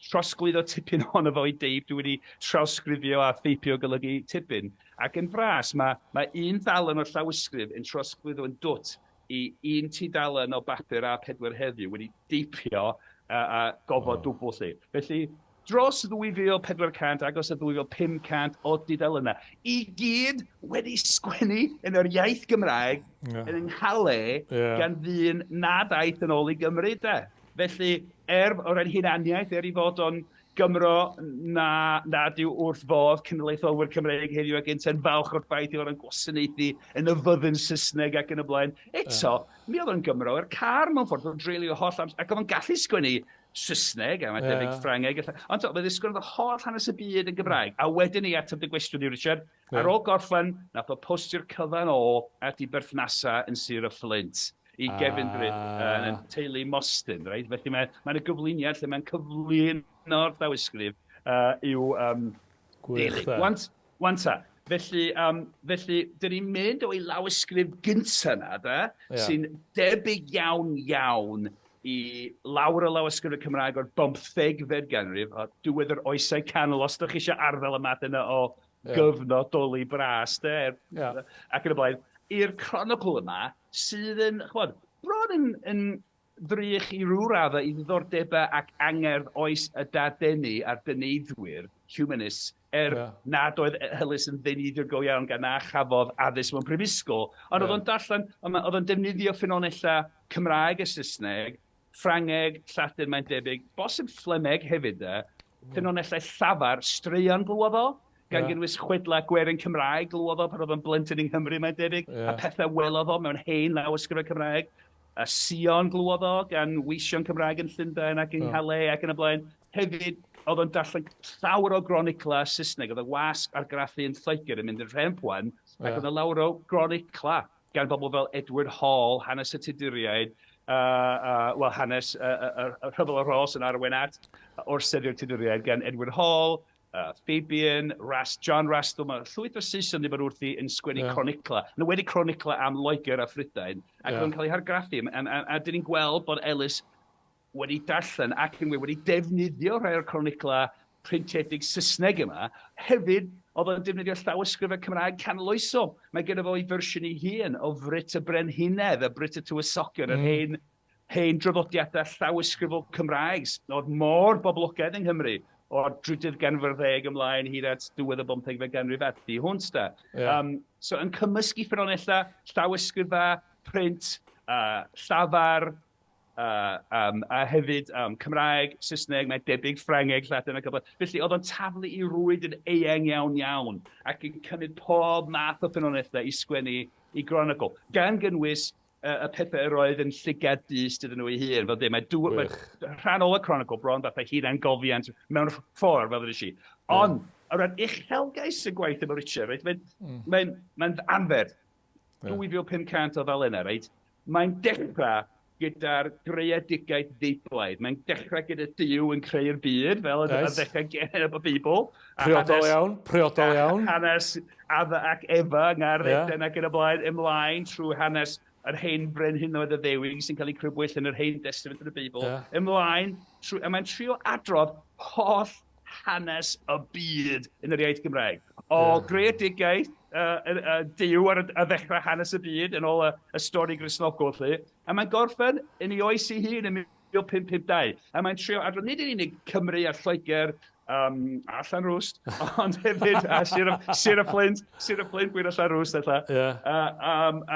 trosglwyddo tipyn ohono fo i deip, dwi wedi trawsgrifio a theipio golygu tipyn. Ac yn fras, mae, mae un ddalen o'r llawysgrif yn trosglwyddo yn dwt i un tudalen o bapur A4 heddiw wedi deipio a, a gofod oh. dwbl lle. Felly, dros 2,400, agos at 2,500 o dudalennau, i gyd wedi sgwennu yn yr iaith Gymraeg yeah. yn Nghalais yeah. gan ddyn nad aeth yn ôl i Gymru, de. Felly, er o ran hunaniaeth, er i fod o'n Gymro na, nad yw wrth fodd cenedlaetholwyr Cymreig heddiw ac yntau'n falch o'r ffaith i fod yn gwasanaethu yn y fyddin Saesneg ac yn y blaen. Eto, yeah. mi oedd o'n Gymro i'r car mewn ffordd, o'n dreulio holl amser, ac oedd o'n gallu sgwennu Saesneg, a mae debyg yeah. Ffrangeg. Ond to, mae ddisgwyl holl hanes y byd yn Gymraeg. A wedyn i ateb dy gwestiwn i Richard, yeah. ar ôl gorffen, nath o postio'r cyfan o at i berthnasau yn Sir y Fflint i gefndryd ah. yn teulu Mostyn, right? Felly mae mae'n y gyflwyniad lle mae'n cyflwyno'r llawysgrif i'w um, deulu. Wan, wan ta, felly, um, felly, dyn ni'n mynd o'i lawysgrif gynta na, da, yeah. sy'n debyg iawn iawn i lawer o lawysgrifau Cymraeg o'r bymthegfed ganrif, o diwedd yr oesau canol, os ydych chi eisiau arddel y math yna o yeah. gyfnodoli bras, de, yeah. ac yn y blaen, i'r cronicl yma, sydd yn, chwbod, bron yn, yn ddrych i ryw raddau i ddiddordebau ac angerdd oes y dadeni a'r dyneiddwyr, humanists, er yeah. nad oedd Ellis yn ddeunyddiwr go iawn gan na chafodd addysg mewn prifysgol, ond yeah. oedd o'n darllen, oedd o'n defnyddio ffynonellau Cymraeg a Saesneg, Ffrangeg, Lladin mae'n debyg, bosib Fflemeg hefyd de, ffynonellau llafar, straeon glywodd o, gan yeah. gynnwys chwedlau gwerin Cymraeg glywodd o pan oedd o'n blentyn yng Nghymru mae'n debyg, yeah. a pethau welodd o mewn hen lawysgrifau Cymraeg, a Sion glywodd o gan weision Cymraeg yn Llundain ac yng Nghalais ac yn y blaen. Hefyd, oedd o'n darllen llawer o gronicla Saesneg, oedd y wasg argraffu yn Lloegr yn mynd yn rhemp wan, ac oedd yna lawer o gronicla gan bobl fel Edward Hall, hanes y Tuduriaid, uh, uh, wel, hanes uh, uh, uh, Rhyfel y Rhos yn arwain at orseddu'r Tuduriaid gan Edward Hall, Fabian, Ras, John Rastell, mae llwyth o Saeson wedi bod wrthi yn sgwennu yeah. cronicla, yn wedi cronicla am Loegr a Phrydain, ac yeah. yn cael ei hargraffu. A, a, a, a dyn ni'n gweld bod Ellis wedi darllen ac yn wir wedi defnyddio rhai o'r croniclau printiedig Saesneg yma, hefyd oedd o'n defnyddio llawysgrifau Cymraeg canoloesol. Mae genno fo ei fersiwn ei hun o Frut y Brenhinedd a Brut y Tywysogion, yr hen, hen draddodiadau llawysgrifol Cymraeg oedd mor boblogaidd yng Nghymru o'r drydydd ganrif ar ddeg ymlaen hyd at diwedd y bymthegfed ganrif a thu hwnt da. Yeah. So yn cymysgu ffynonellau, llawysgrifau, print, llafar, a hefyd um, Cymraeg, Saesneg, mae debyg Ffrangeg, Lladin ac y Felly oedd o'n taflu i rwyd yn eang iawn iawn ac yn cymryd pob math o ffynonellau i sgwennu i gronicl, gan gynnwys y pethau yr oedd yn llygad dyst iddyn nhw ei hun. Fel dweud, mae, dw, mae rhan o'r cronicl bron fatha hunangofiant mewn ffordd, fel ddweud i. Ond, o ran uchelgais y gwaith efo Richard, reit, mae'n mm. mae, mae anferth. Yeah. 2,500 o ddalennau, reit? Mae'n dechrau gyda'r greadigaeth ddeiblaidd. Mae'n dechrau gyda Duw yn creu'r byd, fel y nice. ddechrau gen y Beibl. Priodol iawn, priodol iawn. Hanes Adda ac Efa yng Ngardd yeah. Eden ac yn y blaen, ymlaen trwy hanes yr hen brenhinoedd y ddewig sy'n cael eu crybwyll yn yr hen testament yn y Beibl, yeah. ymlaen, trwy, a mae'n trio adrodd holl hanes y byd yn yr iaith Gymraeg. O yeah. greadigaeth uh, uh, Duw ar y ddechrau hanes y byd yn ôl y, y stori Gristnogol, lle, a mae'n gorffen yn ei oes ei hun yn 1552. A mae'n trio adrodd nid yn unig Cymru a Lloegr, a Llanrwst, ond hefyd a Sir, Sir y Flint, Sir y Flint, gwir a Llanrwst, ella. Yeah.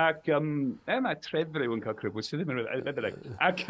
Ac e, mae Trefriw yn cael crybwyll, sydd ddim yn rhywbeth. Ac,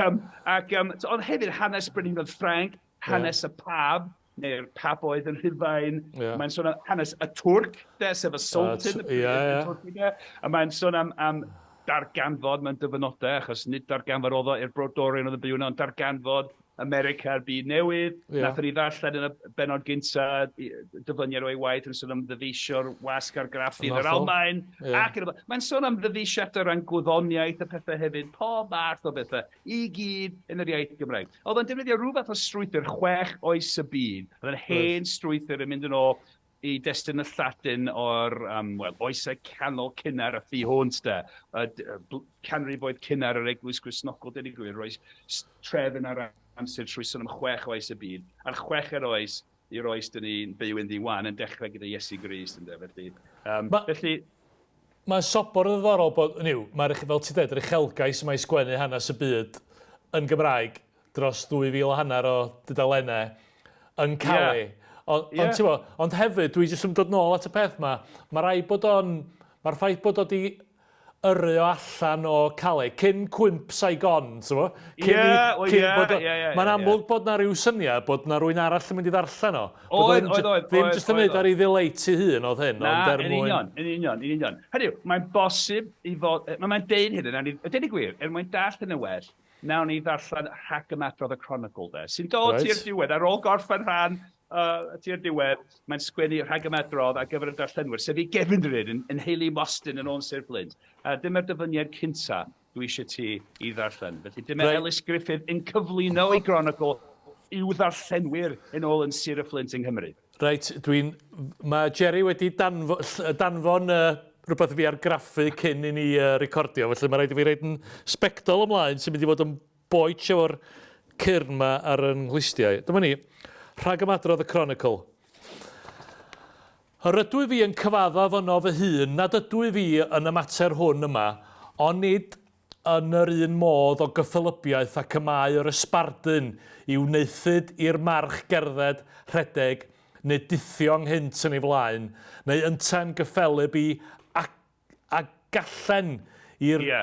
ac, ond hefyd hanes Brenhinoedd Ffrainc, hanes y Pab, neu'r pab oedd yn Rhufain. Yeah. Mae'n sôn am hanes y Twrc, de, sef y Sultan. Yeah, yeah. A mae'n sôn am, am darganfod mewn dyfynodau, achos nid darganfod oedd o i'r brodorion oedd yn byw yno, ond darganfod America a'r byd newydd. Yeah. Nathon ni ddarllen yn y benod gynta dyfyniad o'i waith yn sôn am ddyfeisio'r wasg argraffu yn yr Almaen. Yeah. Ac yn y Mae'n sôn am ddyfeisiadau ran gwyddoniaeth a pethau hefyd, pob math o bethau, i gyd yn yr iaith Gymraeg. Oedd o'n defnyddio rhyw fath o strwythur chwech oes y byd. Oedd yn hen strwythur yn mynd yn ôl i destun y Lladin o'r um, well, oesau canol cynnar a thu hwnt de, y canrifoedd cynnar yr Eglwys Gristnogol, dweud y gwir, rhoi trefn ar amser trwy sôn am chwech oes y byd, a'r chweched oes i'r oes dyn ni'n byw ynddi wan yn dechrau gyda Iesu Grist, ynde, felly... Um, ma, felly Mae'n sobor o ddiddorol bod, hynny yw, mae'r, fel ti'n dweud, yr uchelgais yma i sgwennu hanes y byd yn Gymraeg dros 2,000 a hanner o dudalennau yn Calais. Yeah. Ond, yeah. ond, bo, ond hefyd, dwi jyst yn dod nôl at y peth ma, mae rai bod o'n, mae'r ffaith bod o di yrru o allan o Calais, cyn cwymp Saigon, ti'n bo? Cyn yeah, well, cyn yeah, bod o, yeah, yeah, Mae'n amlwg yeah. bod na rhyw syniad bod na rwy'n arall yn mynd i ddarllen o. Oedd, oedd, oedd. Ddim jyst yn neud ar ei ddileit ei hun oedd hyn, Na, ond er mwyn... Na, yn union, yn union, yn union. Hynny yw, mae'n bosib i fod... Mae'n deud hyn, a deud y gwir, er mwyn dallt hyn yn well, nawn ni ddarllen rhagymadrodd y Chronicle, de, sy'n dod right. tua'r diwedd, ar ôl gorffen rhan tua'r diwedd, mae'n sgwennu rhagymadrodd ar gyfer y darllenwyr, sef ei gefndryd yn, yn Hayley Mostyn yn ôl Sir Flint. A dyma'r dyfyniad cynta dwi eisiau ti i ddarllen. Felly dyma right. Ellis Griffith yn cyflwyno ei Chronicle i'w ddarllenwyr yn ôl yn Sir y Flint yng Nghymru. Reit, dwi'n... Mae Jerry wedi danfo, danfon uh, rhywbeth i fi argraffu cyn i ni uh, recordio, felly mae rhaid i fi roid yn sbectol ymlaen sy'n mynd i fod yn boetsh efo'r cyrn ma ar yn nghlustiau. Dyma ni, rhag ymadrodd y Chronicle. Yr ydwyf fi yn cyfaddef yno fy hun nad ydwyf fi yn y mater hwn yma, ond nid yn yr un modd o gyffelybiaeth ac y mae yr ysbardun i wneuthud i'r march gerdded, rhedeg, neu dithio ynghynt yn ei flaen, neu yntau'n gyffelyb i a, a gallen i'r... Ie.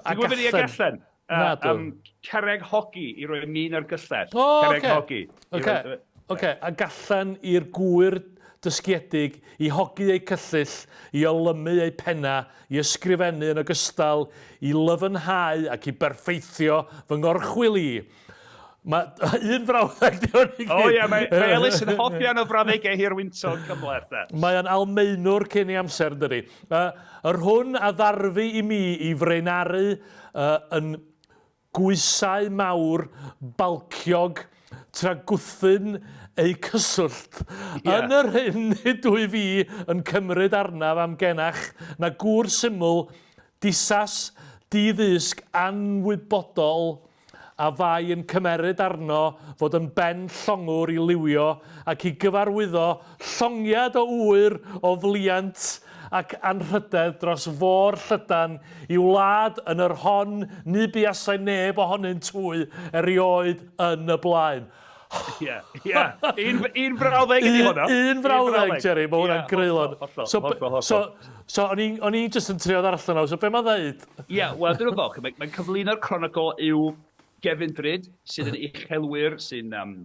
A Ti'n gwybod beth i a gallen? Na, dw. Um, carreg hogi i roi min ar gyllell. O, oh, Carreg okay. hogi. Oce, okay. okay. A gallen i'r gŵyr dysgiedig i hogi eu cyllyll, i olymu eu penna, i ysgrifennu yn ogystal, i lyfnhau ac i berffeithio fy ngorchwyl i. Mae un frawddeg di hwn i gyd. O ie, mae, mae Ellis yn hofian o frawddegau hirwyntog cymhleth. De. Mae o'n Almaenwr cyn ei amser, yn dydi. Yr hwn a ddarfu i mi i fraenaru uh, yn gwysau mawr balciog tra gwthyn eu cyswllt. Yeah. Yn yr hyn nid wyf fi yn cymryd arnaf amgenach na gŵr syml, disas, di-ddysg, anwybodol, a fai yn cymeryd arno fod yn ben llongwr i liwio ac i gyfarwyddo llongiad o ŵyr o fliant ac anrhydedd dros fôr llydan i wlad yn yr hon ni buasai neb ohonynt hwy erioed yn y blaen. Ie, ie. Un, un frawddeg ydi hwnna. Un frawddeg, Jerry, mae hwnna'n greulon. Hollol, so, hollol, hollol. So, so o'n i'n o'n i jyst yn trio ddarllen o, so be mae'n ddeud? Ie, yeah, wel, dyna fo, mae'n mae cyflwyno'r Chronicle i'w gefndryd, sydd yn uchelwyr, sy'n um,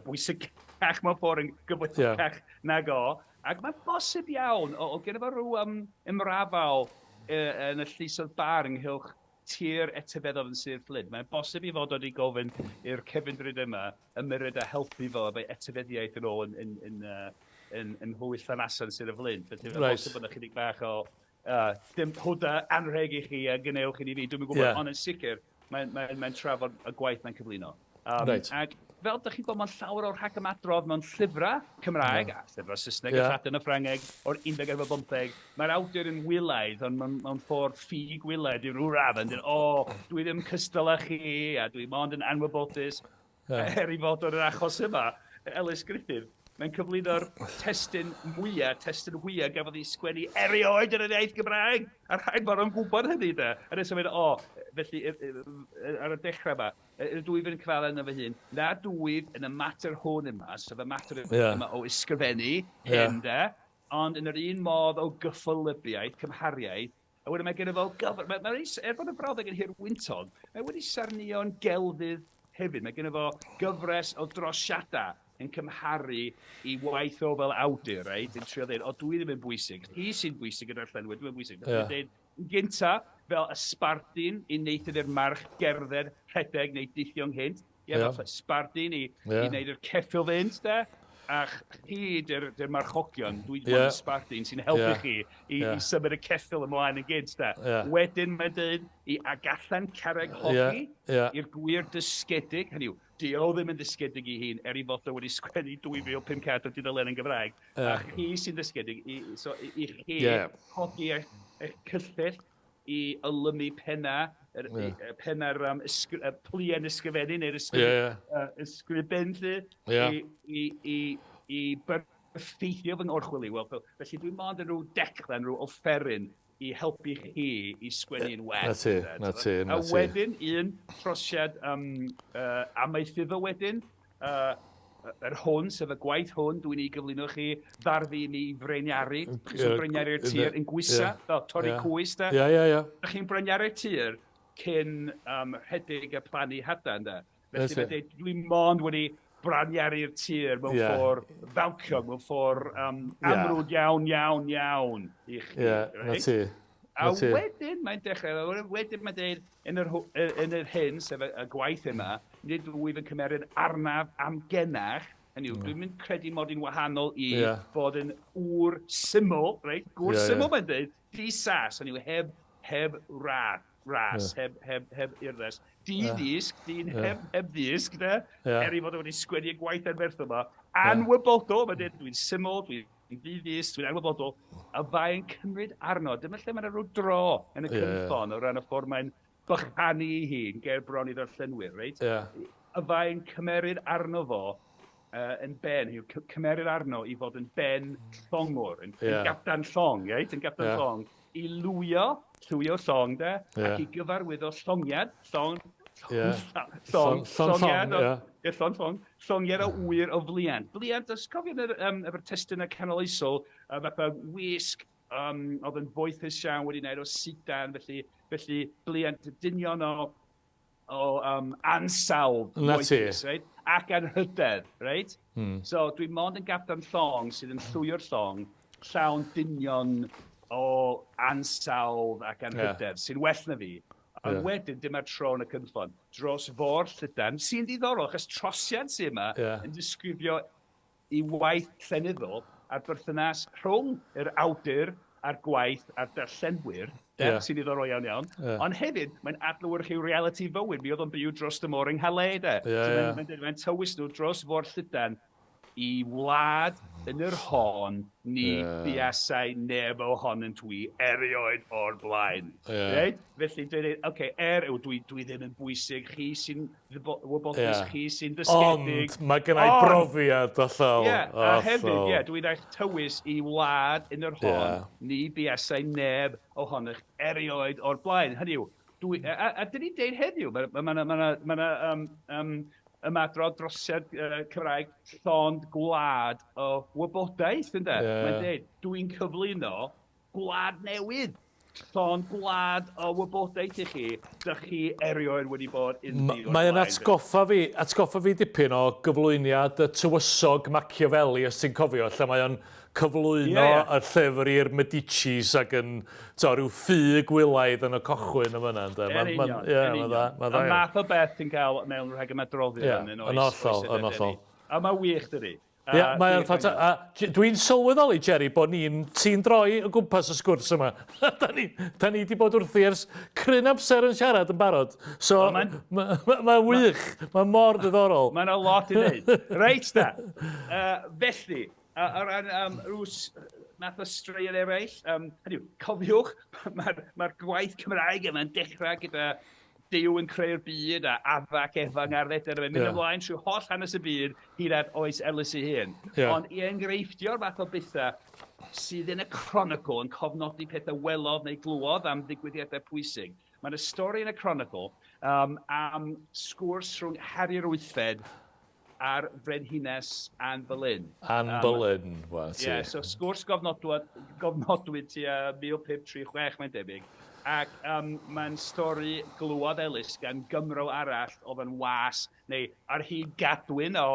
bwysicach mewn ffordd yn gyfoethocach yeah. nag o. Ac mae'n bosib iawn, o, o gen fo rhyw um, ymrafael uh, yn y llysoedd bar ynghylch tir etifeddodd yn Sir Fflint. Mae'n bosib i fod wedi gofyn i'r cefndryd yma ymyrryd a helpu fo efo'i etifeddiaeth yn ôl yn, yn, yn, uh, yn, yn Nhywys Llanasan Sir y Flint. Felly mae'n right. bosib bod yna chydig bach o uh, dim hwda anrheg i chi a gwnewch i ni fi, dwi'n gwybod, yeah. ond yn sicr mae'n mae, mae trafod y gwaith mae'n cyflwyno. Um, right. Ac fel dych chi'n gweld, mae'n llawer o'r rhagymadrodd mewn llyfrau Cymraeg, yeah. a llyfrau Saesneg, yeah. y Lladin a Ffrangeg, o'r 15, mae'r awdur yn wylaidd, ond mewn, mewn ffordd ffug wylaidd i ryw radd, yn dweud, o, oh, dwi ddim cystal â chi, a dwi mond yn anwybodus, yeah. er i fod o'r achos yma, Ellis Griffith, mae'n cyflwyno'r testun mwyaf, testun hwyaf gafodd ei sgwennu erioed yn yr iaith Gymraeg. A rhaid bod o'n gwybod hynny, de. A nes o'n mynd, o, Felly, ar y dechrau yma, yr dwyf yn cyfadda yna fy hun, na dwyf yn y mater hwn yma, sef y mater yma o ysgrifennu hyn, de, ond yn yr un modd o gyffelybiaeth, cymhariaeth, a wedyn mae gen i fel gyfer... Mae, mae, er bod y brawddeg yn hirwyntog, mae wedi sarnio'n gelfydd hefyd. Mae gen i fo gyfres o drosiadau yn cymharu i waith o fel awdur, reit? Yn trio dweud, o, dwi ddim yn bwysig. Chi sy'n bwysig gyda'r llenwyr, dwi'n bwysig. Yeah. Dweud, yn gynta, fel y sbardun i wneud i'r march gerdded, rhedeg neu deithio ynghynt. Ie, yeah. fatha sbardun i, yeah. i wneud yr ceffyl fynd, de. A chi, dy'r dy marchogion, dwi wedi bod yn sbardun sy'n helpu yeah. chi i, yeah. i symud y ceffyl ymlaen yn gynt, de. Yeah. Wedyn mae'n dweud i agallan carreg hogi yeah. yeah. i'r gwir dysgedig, hynny yw, di o ddim yn ddysgedig i hun, er i fod o wedi sgwennu 2,500 o dudalen yn Gymraeg. Yeah. A chi sy'n ddysgedig, i, so, i, i chi yeah. hogi eich, eich cyllyll i olymu penna, yr, yeah. penna'r um, ysgri, y pluen ysgrifennu neu'r ysgrif, yeah, yeah. Ysgrifen lle, yeah. i, i, i, i berffeithio fy ngorchwyl i. Wel, felly dwi'n mond yn rhyw declan, rhyw offeryn i helpu chi i sgwennu'n well. Na ti, na ti, na ti. A wedyn, un trosiad um, amaethyddol wedyn, yr hwn, sef y gwaith hwn, dwi'n ei gyflwyno chi, ddarfu i mi freiniaru, so breiniaru'r tir yn gwysa, fel torri cwys, da. Ie, ie, ie. Da chi'n breiniaru'r tir cyn um, rhedeg a plannu hadau, ynddo? Felly mae'n dweud, dwi mond wedi braniaru'r tir mewn yeah. ffordd ddawciog, mewn ffordd um, amrwd iawn, iawn, iawn i chi. Ie, yeah, right? na ti. A wedyn mae'n dechrau, wedyn mae'n dweud, yn yr, yn yr hyn, sef y, y gwaith yma, nid wyf yn cymeryd arnaf amgenach, hynny yw, dwi'n mynd credu mod i'n wahanol i yeah. fod yn ŵr syml, reit? Gŵr yeah, syml yeah. mae'n dweud, di sas, hynny yw, heb, heb radd, ras, yeah. heb, heb, heb urddas. Di yeah. ddisg, dyn yeah. heb, heb ddisg, de? Yeah. Er i fod wedi sgwennu y gwaith anferth yma. Anwybodol, mae'n dweud, dwi'n syml, dwi'n Yn ddi-ddysg, dwi'n anwybodol, a mae'n cymryd arno. Dyma lle mae'n rhyw dro yn y cynffon o ran y ffordd mae'n bychanu ei hun ger bron i ddarllenwyr, reit? Yeah. A mae'n cymeryd arno fo yn ben, yw cymeryd arno i fod yn ben llongwr, yn, yeah. yn gapdan llong, reit? Yn gapdan yeah. llong, i lwio, llwio llong, de, yeah. ac i gyfarwyddo llongiad, llong, yeah. llong, llongiad, ie, llong, llong, llongiad o wyr o fliant. Fliant, os cofio yn um, efo'r testunau canoloesol, uh, fatha wisg, um, oedd yn foethus iawn wedi wneud o sidan, felly, felly bliant dynion o, o um, ansawdd moethus, right? Ac anrhydedd, right? Mm. So dwi mond yn gapdan llong sydd yn llwyo'r llong, llawn dynion o ansawdd ac anrhydedd, yeah. sy'n well na fi. A yeah. wedyn, dyma'r tro yn y cynffon, dros fôr llydan, sy'n ddiddorol, achos trosiad sy'n yma yeah. yn disgrifio i waith llenyddol a'r berthynas rhwng yr awdur a'r gwaith a'r darllenwyr, yeah. sy'n ddiddorol iawn iawn. Yeah. Ond hefyd, mae'n adlewyrchu reality fywyd. Mi oedd o'n byw dros y môr yng Nghalais, de. Yeah, so yeah. Mae'n mae'n, mae'n tywys nhw dros fôr llydan i wlad yn yr hon ni yeah. buasai neb ohonynt wi erioed o'r blaen. Yeah. Right? Felly dwi'n dweud, oce, okay, er yw dwi, dwi ddim yn bwysig, chi sy'n wybodus, yeah. chi sy'n ddysgedig. Ond mae gen i brofiad allan. Ie, yeah, a hefyd, ie, yeah, dwi'n eich tywys i wlad yn yr hon yeah. ni buasai neb ohonych erioed o'r blaen. Hynny yw, dwi, a, a, a dyn ni'n deud heddiw, mae yna ma, ma, ma, ma, ma um, um, ymadrodd drosiad uh, Cymraeg llond gwlad o wybodaeth, ynde? Yeah. Mae'n dweud, dwi'n cyflwyno gwlad newydd, llond gwlad o wybodaeth i chi, dych chi erioed wedi bod iddi o'r Mae'n atgoffa fi, atgoffa fi dipyn o gyflwyniad y tywysog Machiavelli, os ti'n cofio, lle mae o'n cyflwyno Ie, ie. y llyfr i'r Medicis ac yn, t'o, rhyw ffug wylaidd yn y cochwyn yn fan'na, ynde? Yn Ma'n- ma'n- union, ie, yn ma'n union. dda, ma'n dda Y iawn. math o beth ti'n cael mewn rhagymadroddion Ie, yn oes, yn hollol, oes yn hollol. A mae wych, dydi? Ie, mae o'n ffanta... A dwi'n sylweddoli, Jerry, bod ni'n... Ti'n droi o gwmpas y sgwrs yma. da ni, da ni di bod wrthi ers cryn amser yn siarad yn barod. So, Wel, mae'n- mae'n ma, ma wych. Mae mor ddiddorol. Mae yna lot i wneud. Reit da. Uh, felly, o ran um, rhyw math o straeon eraill, um, hynny yw, cofiwch, mae'r ma gwaith Cymraeg yma'n dechrau gyda Duw yn creu'r byd a Adda ac Efa yng Ngardd Eden, a mae'n mynd yeah. ymlaen trwy holl hanes y byd hyd at oes Ellis ei hun. Yeah. Ond i enghreifftio'r fath o bethau sydd yn y chronicle yn cofnodi pethau welodd neu glywodd am ddigwyddiadau pwysig. Mae yna stori yn y Chronicle um, am sgwrs rhwng Harri'r Wythfed a'r Frenhines Anne Boleyn. Anne um, Boleyn, wel, ti. Yeah, so sgwrs gofnodwyd, gofnodwyd tua 1536, mae'n debyg. Ac um, mae'n stori glywod Ellis gan Gymro arall oedd yn was, neu ar hyd gadwyn o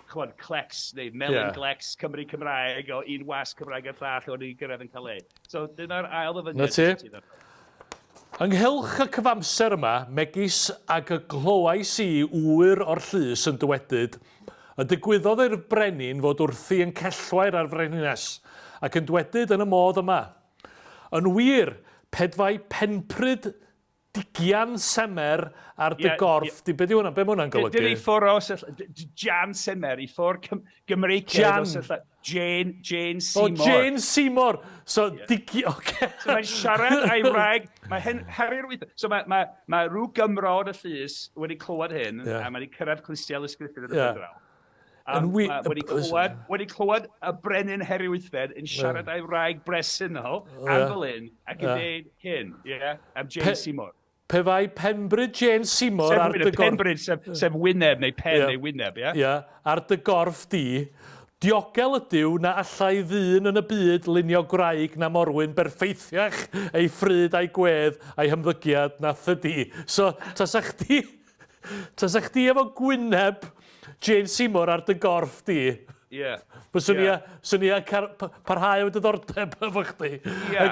ch'mod, clecs neu melyn yeah. glecs Cymru Cymraeg o un was Cymraeg a'r llall o'n i'n gyrraedd yn Calais. So dyna'r ail ddyfyniad. Na ti. Ynghylch y cyfamser yma, megis ag y glywais i ŵyr o'r llys yn dywedyd, y digwyddodd i'r brenin fod wrthi yn cellwair ar frenhines, ac yn dwedyd yn y modd yma, Yn wir, pedfai penpryd Digian Semer ar dy yeah, gorff. Yeah. Di, be di hwnna? Be mae hwnna'n golygu? Dyn i ffwr o Jan Semer, i ffwr Gymreigaidd Jan. o Jane, Jane Seymour. O, Jane Seymour. So, yeah. digi... Okay. So mae'n siarad a'i wraig, mae hen, Harry'r wyth... So mae, mae, mae rhyw Gymro yn y llys wedi clywed hyn, yeah. a mae wedi cyrraedd clustiau Ellis Griffith yn y yeah. draw. Yn wi... Wedi clywed, wedi clywed y brenin Harry Wythfed yn siarad yeah. a'i wraig bresennol, yeah. Anne Boleyn, ac yn yeah. dweud hyn, yeah, am Jane Pe Seymour. Pe bai penbryd Jane Seymour sef, ar dy gorff... Penbryd, sef, sef wyneb neu pen yeah. neu wyneb, ie? Yeah? Yeah, ar dy gorff di, diogel ydyw na allai ddyn yn y byd lunio gwraig na morwyn berffeithiach ei phryd a'i gwedd a'i hymddygiad na thydi. So, tasa chdi... Tasa chdi efo gwyneb Jane Seymour ar dy gorff di, Ie. Fyswn i fyswn i parhau efo diddordeb efo chdi. Ie,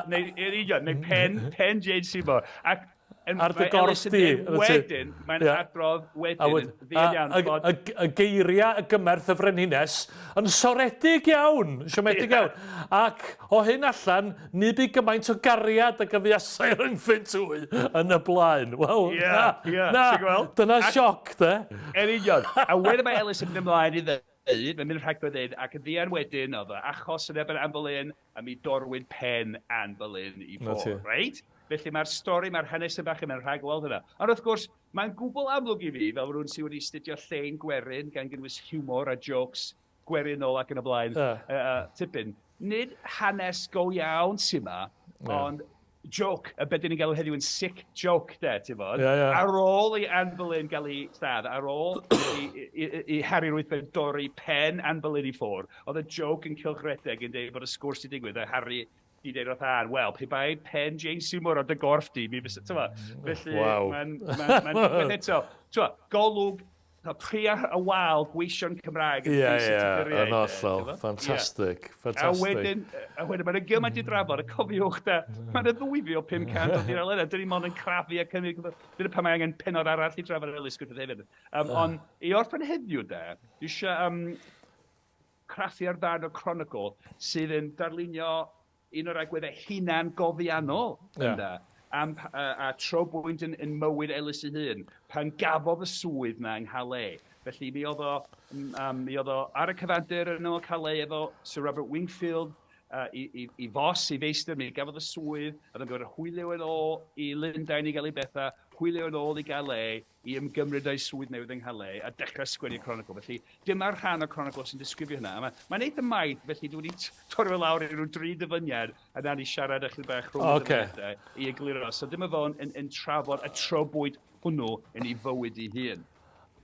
neu yn union, neu pen, pen Jane Seymour. Ac yn, ar dy gorff di. Wedyn, mae'n adrodd wedyn, yn ddian iawn. Y, y, y geiriau y gymerth y frenhines yn soredig iawn, siomedig iawn. Ac o hyn allan, ni bu gymaint o gariad ag y fuasai rhyngthynt hwy yn y blaen. Wel, yeah, na, yeah. na, dyna ac, sioc, de. Yn union. A wedyn mae Ellis yn mynd ymlaen i ddweud, mae'n mynd rhagddo dweud, ac yn ddian wedyn, oedd y achos yn erbyn Anne Boleyn, a mi dorwyd pen Anne Boleyn i ffwrdd, reit? Felly mae'r stori, mae'r hanes yn bach yn mynd rhagweld hynna. Ond wrth gwrs, mae'n gwbl amlwg i fi, fel rhywun sydd wedi astudio llên gwerin, gan gynnwys hiwmor a jokes gwerinol ac yn y blaen, uh. Uh, tipyn. Nid hanes go iawn sy'n ma, yeah. ond joke, y beth ni'n galw heddiw yn sick joke, de, ti'n bod? Yeah, yeah. Ar ôl i Anne Boleyn gael ei lladd, ar ôl i, i, i, i Harry Wythfed dorri pen Anne Boleyn i ffwrdd, oedd y joke yn cylchredeg yn dweud bod y sgwrs wedi digwydd, a Harry di dweud wrth Anne, wel, pe bai pen Jane Seymour ar dy gorff di, mi fysa, ti'n bod? Felly, wow. mae'n, ma, ma, ma, eto, ti'n bod, golwg Cael pria y wal gweision Cymraeg yn Ie, ie, yn hollol. Ffantastig, ffantastig. A wedyn, a wedyn mae'n gymaint i drafod, a cofiwch da, mae'n 2,500 o dudalennau, dyn ni mond yn crafu a cynnig, dyna pan mae angen pennod arall i drafod Ellis Griffith hefyd. Um, oh. Ond i orffen heddiw da, dwi eisiau um, craffu ar ddarn o Chronicle sydd yn darlunio un o'r agweddau hunan-gofiannol yeah. ynda, am, a, a trobwynt yn, yn mywyd Ellis ei hun, pan gafodd y swydd na yng Nghalais. Felly mi oedd o, um, mi oedd o ar y cyfandir yn ôl Calais efo Sir Robert Wingfield, uh, i, i, i fos, i feistr, mi gafodd y swydd, a oedd yn gorfod hwylio yn ôl i Lundain i gael ei bethau, hwylio yn ôl i Calais, i ymgymryd â'i swydd newydd yng Nghalais a dechrau sgwennu Chronicle. Felly, dyma'r rhan o Chronicle sy'n disgrifio hynna. A mae'n mae eitha maith, felly dwi wedi torri fe lawr i ryw dri dyfyniad a na ni siarad ychydig bach rhwng okay. y dyfyniadau i egluro. So dyma fo'n yn, yn trafod y trobwyd hwnnw yn ei fywyd ei hun.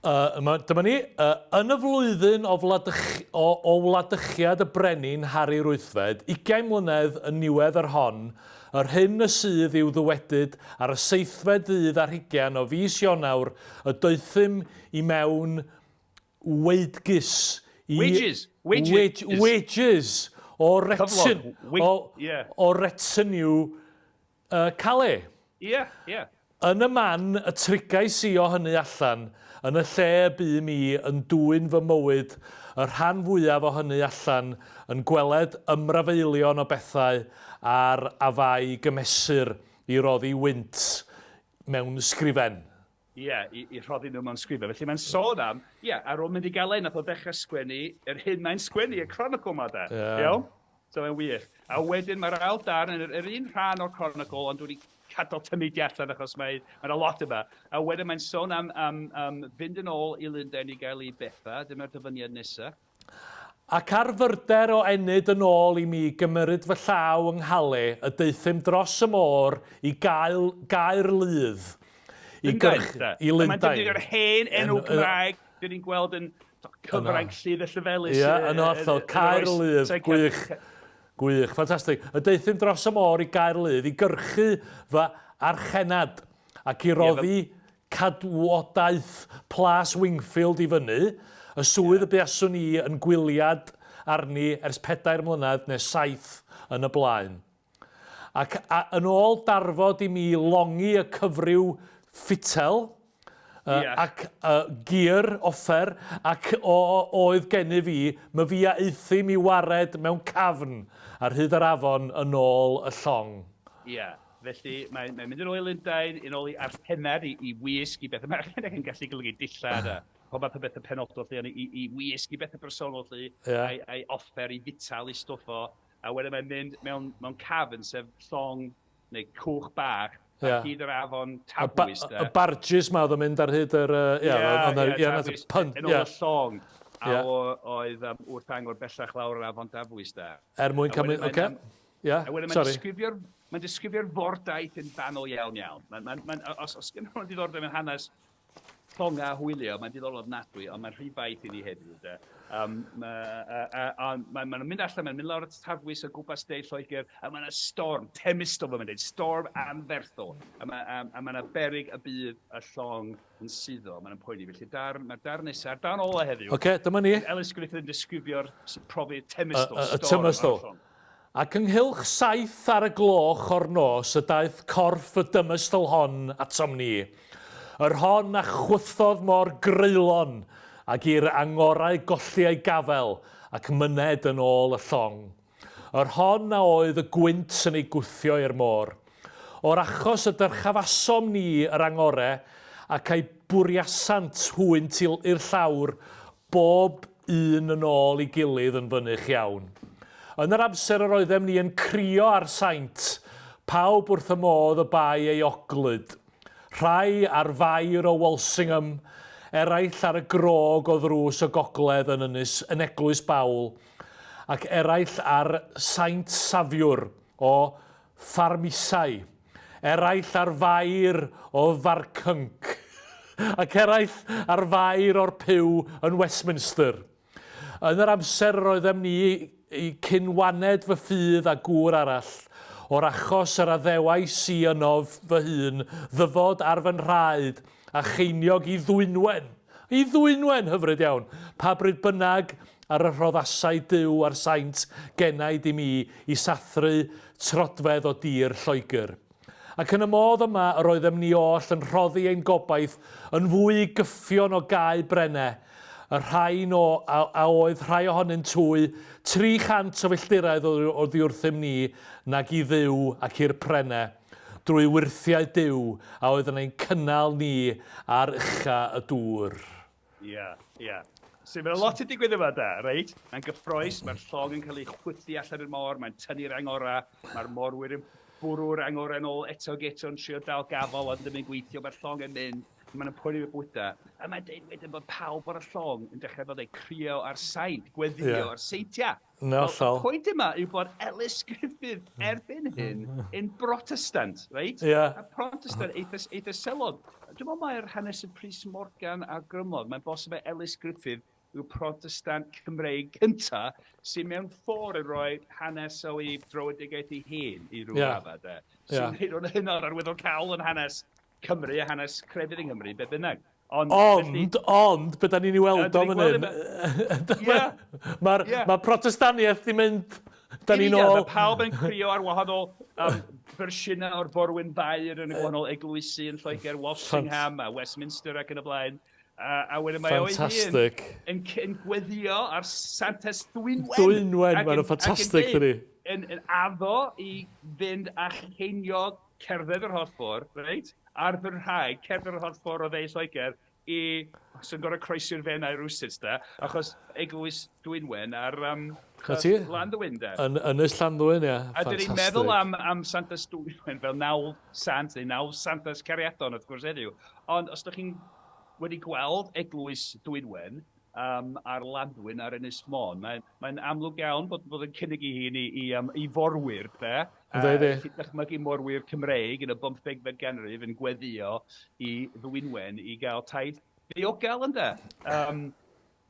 Uh, dyma ni, uh, yn y flwyddyn o, wladych, o, o wladychiad y brenin Harri'r Wythfed, ugain mlynedd yn niwedd yr hon, yr hyn y sydd i'w ddywedyd ar y seithfed ddydd ar hugain o fis Ionawr y deuthum i mewn weidgus i... Wages! Wages! Wage, wages o retin, o, yeah. o retinue uh, Calais. Ie, ie. Yn y man y trigais i o hynny allan, yn y lle y bûm i yn dwyn fy mywyd, y rhan fwyaf o hynny allan, yn gweled ymrafeilion o bethau a'r afau gymesur i roddi wynt mewn sgrifen. Ie, i, i rhoddi nhw mewn sgrifen. Felly mae'n sôn am, ie, ar ôl mynd i Galais, nath o ddechrau sgwennu yr hyn mae'n sgwennu, y Chronicle 'ma de. Ie. Iawn? So mae'n wych. A wedyn mae'r ail darn yn yr, yr un rhan o'r Chronicle, ond dwi wedi cadw tymudiau allan achos mae, mae'n a lot yma. A wedyn mae'n sôn am, am, am fynd yn ôl i Lundain i gael ei bethau. Dyma'r dyfyniad nesaf. Ac ar fyrder o ennyd yn ôl i mi gymeryd fy llaw yng Nghale y deuthum dros y môr i gael Gaerludd, i Lundain, gyrch de. i Mae'n Lundain. defnyddio'r hen enw Cymraeg, dyn ni'n gweld yn cyfrainc Lludd y Llefelys. Ie, yn hollol, Caerludd, gwych, gwych, ffantastig. Y deuthum dros y môr i Gaerludd i gyrchu fy archenad ac i roddi cadwodaeth Plas Wingfield i fyny, y swydd y buaswn i yn gwyliad arni ers pedair mlynedd neu saith yn y blaen. Ac a, yn ôl darfod i mi longi y cyfryw ffitel, uh, yeah. ac uh, gear, offer, ac o, oedd gennyf i, myfi a euthum i wared mewn cafn ar hyd yr afon yn ôl y llong. Ie. Yeah. Felly, mae'n mae mynd yn ôl i Lundain, yn ôl i Arthenad, i, i wisg, i bethau. Mae Arthenad yn gallu golygu dillad a pob math o bethau penodol, lle, ond i, i wisg, i bethau personol, lle, yeah. a'i, a'i offer, i fital, i stwff o. A wedyn mae'n mynd mewn, mewn cafn, sef llong neu cwch bach, yeah. ar hyd yr afon Tafwys. Y, ba y barges ma oedd yn mynd ar hyd yr... Ie, ie, ie, Tafwys, yn ôl y llong. A oedd um, wrth angor bellach lawr yr afon Tafwys da. Er mwyn cael... Oce. Ie, A wedyn mae'n disgrifio'r mae'n disgrifio'r fordaith yn fanwl iawn iawn. Mae'n, mae'n, mae'n, os, os gen nhw'n diddordeb yn hanes llonga a hwylio, mae'n diddorol ofnadwy, ond mae'n rhy faith i ni heddiw. De. Um, ma, a, a, a, mae'n ma mynd allan, mae'n mynd lawr at Tafwys o gwmpas de Lloegr, a mae'n storm, temistol fel mae'n dweud, storm anferthol. A mae a, a ma berig y bydd y llong yn suddo, mae'n poeni. Felly dar, mae'r dar nesaf, darn ola heddiw. Oce, okay, dyma ni. Ellis Griffith yn disgrifio'r profi temistol, storm. Y temistol. Ac ynghylch saith ar y gloch o'r nos y daeth corff y dymestl hon atom ni, yr hon a chwythodd mor greulon ag i'r angorau golli ei gafael ac myned yn ôl y llong, yr hon a oedd y gwynt yn ei gwthio i'r môr. O'r achos y dyrchafasom ni yr angore, ac a'i bwriasant hwynt i'r llawr bob un yn ôl i gilydd yn fynych iawn. Yn yr amser yr oeddem ni yn crio ar saint, pawb wrth y modd y bai ei oglyd. Rhai ar fair o Walsingham, eraill ar y grog o ddrws y gogledd yn ynys yn Eglwys Bawl, ac eraill ar Saint Safiwr o Ffarmisau, eraill ar fair o Farcync, ac eraill ar fair o'r Pew yn Westminster. Yn yr amser yr oeddem ni i cyn waned fy ffydd a gŵr arall, o'r achos yr addewais i ynof fy hun ddyfod ar fy nhraed a cheiniog i Ddwynwen, i Ddwynwen, hyfryd iawn, pa bryd bynnag ar y rhoddasai Duw a'r saint genaid i mi i sathru trodfedd o dir Lloegr. Ac yn y modd yma yr oeddem ni oll yn rhoddi ein gobaith yn fwy gyffion o gae brenne, y rhain o, a, a oedd rhai ohonynt hwy 300 o filltiroedd oddiwrthym ni nag i Dduw ac i'r prenne, drwy wyrthiau Duw a oedd yn ein cynnal ni ar ucha y dŵr. Ie, ie. So mae'n lot yn digwydd yma da, reit? Mae'n gyffroes, mae'r llong yn cael ei chwythu allan i'r môr, mae'n tynnu'r angora, mae'r morwyr yn bwrw'r angora yn ôl eto ag eto yn trio dal gafel ond ddim yn gweithio, mae'r llong yn mynd, mae'n poeni fy bwyta. A mae'n deud wedyn bod pawb ar y llong yn dechrau fel dweud crio ar saint, gweddio yeah. ar seintiau. Na, well, y pwynt yma yw bod Ellis Griffith erbyn hyn yn Protestant, reit? Yeah. A Protestant eitha, eitha selog. Dwi'n meddwl mae'r hanes y Prys Morgan a grymodd. Mae'n bosib mai Ellis Griffith yw'r Protestant Cymreig cynta sy'n mewn ffordd yn rhoi hanes o'i dröedigaeth ei hun i ryw yeah. raddau. De. Sy'n yeah. gwneud o'n hynod arwyddocaol yn hanes Cymru a hanes crefydd yng Nghymru, be bynnag. Ond, ond, felly, ond, be da ni'n ei weld o fan hyn? Mae'r yeah. ma Protestaniaeth di mynd, da ni'n ôl... Mae pawb yn crio ar wahanol um, fersiynau o'r Forwyn Fair yn y gwahanol eglwysi yn Lloegr, Walsingham a Westminster ac yn y blaen. A, a wedyn mae o'i hun yn, yn gweddio ar Santes Dwynwen. Dwynwen, mae'n ffantastig, dydi. Yn, yn addo i fynd â cheiniog cerdded yr holl ffordd, reit? Ar fy rhai, cerdded yr holl ffordd o dde Lloegr i... Os yn gorau croesi'r Fenai rywsut, da, achos eglwys Dwynwen ar um, Llanddwyn, da. Yn Ynys Llanddwyn, ie. A dyn ni'n meddwl am, am Santes Dwynwen fel naw sant, neu naw Santes Cariadon, wrth gwrs heddiw. Ond os ydych chi'n wedi gweld eglwys Dwynwen, ar Landdwyn ar Ynys Môn. Mae'n mae amlwg iawn bod, bod yn cynnig ei hun i, i, um, i forwyr, de. Ynddi, ynddi. Dychmygu morwyr Cymreig yn y bymthegfed ganrif yn gweddio i Ddwynwen i gael taith ddiogel, ynde? Um,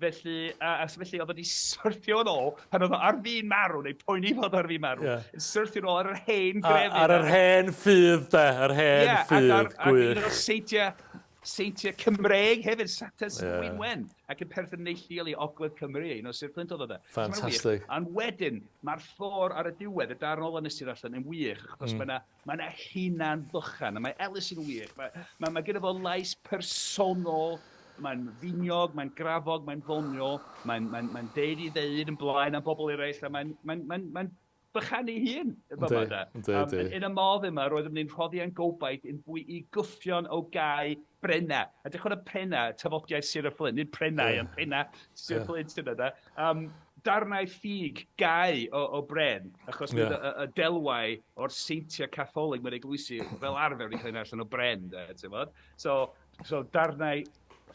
felly, a, a felly oedd wedi syrthio yn ôl pan oedd o ar fin marw, neu poeni fod ar fin marw, yeah. yn syrthio yn ôl ar yr hen grefydd. Ar yr hen ffydd, de, yr hen yeah, ffydd, ar, gwych. Ac un o'r seintiau, seintiau Cymreig hefyd, Santes yeah. Dwynwen, ac yn perthyn neilltuol i Ogledd Cymru, un o Sir Fflint oedd o de. Ffantastig. Ond wedyn, mae'r ffordd ar y diwedd, y darn ola nes i ddarllen yn wych, achos mm. mae yna mae yna hunan ddychan, a mae Ellis yn wych. Mae, mae, mae gyda fo lais personol, mae'n finiog, mae'n grafog, mae'n ddoniol, mae'n mae, mae deud i ddeud yn blaen am bobl eraill, a mae'n mae, mae, mae bychanu hun yn fama de. Yndi, yndi. Yn y modd yma, roeddem ni'n rhoddi ein gobaith yn fwy i gyffion o gau brennau. A dych chi'n y prennau, tafodiaeth Sir y Fflint, nid prennau, yeah. ond prennau Sir yeah. Fflint yna da. Um, darnau ffug gau o, o bren, achos yeah. y, y, delwau o'r seintiau catholig mewn eglwysi fel arfer wedi cael ei allan o bren, de, ti'n bod? So, so darnau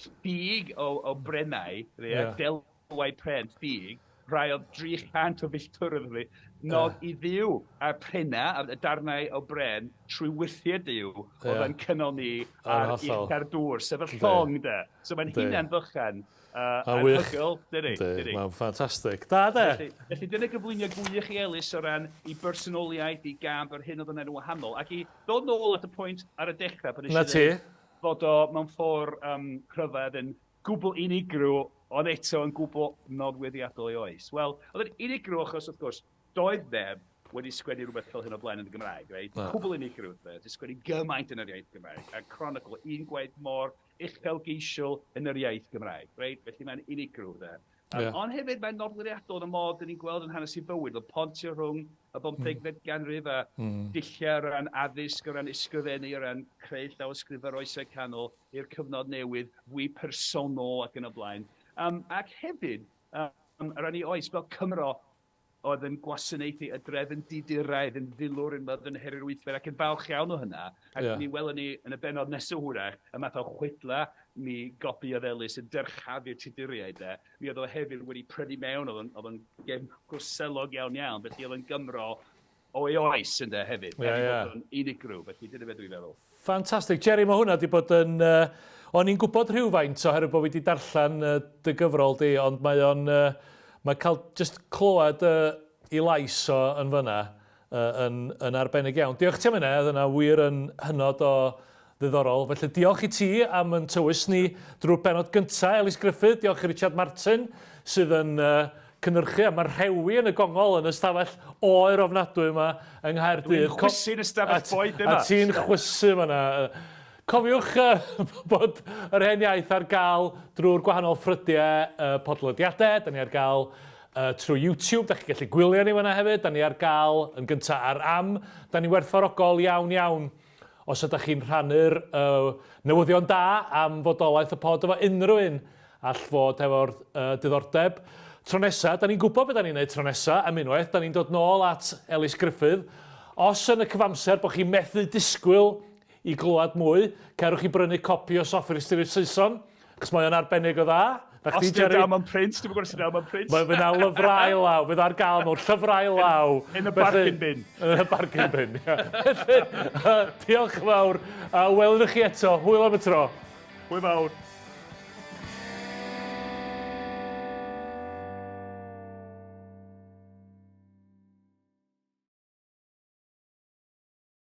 ffug o, o brennau, yeah. del, delwau pren ffug, rhai oedd 300 o filltiroedd o fi, nod i Dduw, a'r prennau, y darnau o bren, trwy wyrthiau Duw, oedd yn cynnal ni ar ucha'r dŵr, sef y llong, de. So mae'n hunan fychan, uh, anhygoel, dydy? Dydy, mae'n ffantastig. Da, de? Felly, felly dyna gyflwyniad gwych i Elis o ran i bersonoliaeth, i gamp, yr hyn oedd yn enw wahanol. Ac i ddod nôl at y pwynt ar y dechrau, pan Na ti. fod o mewn ffordd um, rhyfedd yn gwbl unigryw, ond eto yn gwbl nodweddiadol ei oes. Wel, oedd yn unigryw achos, wrth gwrs, doedd neb wedi sgwennu rhywbeth fel hyn o blaen yn y Gymraeg, reit? Na. Cwbl unigryw, de. Wedi sgwennu gymaint yn yr iaith Gymraeg, a chronicle un gwaith mor uchelgeisiol yn yr iaith Gymraeg, reit? Felly mae'n unigryw, de. Um, Ie. Ond hefyd mae'n nodweddiadol yn y modd dyn ni'n gweld yn hanes i bywyd, fel pontio rhwng y bymthegfed ganrif a dulliau o ran addysg, o ran ysgrifennu, o ran creu llawysgrifau'r oesau canol, i'r cyfnod newydd, fwy personol ac yn y blaen. Um, ac hefyd, um, o ran ei oes, fel Cymro oedd yn gwasanaethu y drefn diduraidd, yn filwr yn fydd yn Harri'r Wythfed ac yn falch iawn o hynna. Ac yeah. mi welwn ni yn y bennod nesaf hwyrach, y math o chwedla mi gopiodd Ellis yn dyrchafu'r Tuduriaid de. Mi oedd o hefyd wedi prynu mewn, oedd o'n, oedd o'n gefnogwr selog iawn iawn, felly oedd yn Gymro o'i oes ynde hefyd. Ie, ie. Bod o'n unigryw, felly dyna beth dwi'n feddwl. Ffantastig. Jerry, mae hwnna wedi bod yn... Uh, o'n i'n gwybod rhywfaint oherwydd bod fi wedi darllen uh, dy gyfrol di, ond mae o'n... Uh, mae cael just clywed uh, i lais o yn fyna uh, yn, yn arbennig iawn. Diolch ti am hynna, oedd yna wir yn hynod o ddiddorol. Felly diolch i ti am yn tywys ni drwy'r bennod gyntaf, Elis Gruffydd. Diolch i Richard Martin sydd yn uh, cynhyrchu a mae'r rhewi yn y gongol yn y stafell oer ofnadwy yma yng Nghaerdydd. Dwi'n chwysu yn y stafell boeth yma. A ti'n chwysu fyna. Cofiwch uh, bod yr hen iaith ar gael drwy'r gwahanol ffrydiau uh, podlediadau. Da ni ar gael uh, trwy YouTube, da chi'n gallu gwylio ni fyna hefyd. Da ni ar gael yn gyntaf ar am. Da ni werthfawrogol iawn iawn Os ydych chi'n rhannu'r uh, newyddion da am fodolaeth y pod efo unrhyw un all fod hefo'r uh, diddordeb. Tro nesa, da ni'n gwybod beth da ni'n neud tro nesa, am unwaith, da ni'n dod nôl at Elis Gruffydd. Os yn y cyfamser bod chi'n methu disgwyl i glywed mwy, cerwch i brynu copi o Soffri'r Ystyried Saeson. Achos mae o'n arbennig o dda. Na chdi, Os Jerry. dal mewn print, dwi'n gwybod os dal mewn print. Mae fyna lyfrau law, fydd ar gael mewn llyfrau law. In y bargain bin. Yn y bargain bin, ia. Felly, diolch yn fawr, a welwn chi eto. Hwyl am y tro. Hwyl fawr.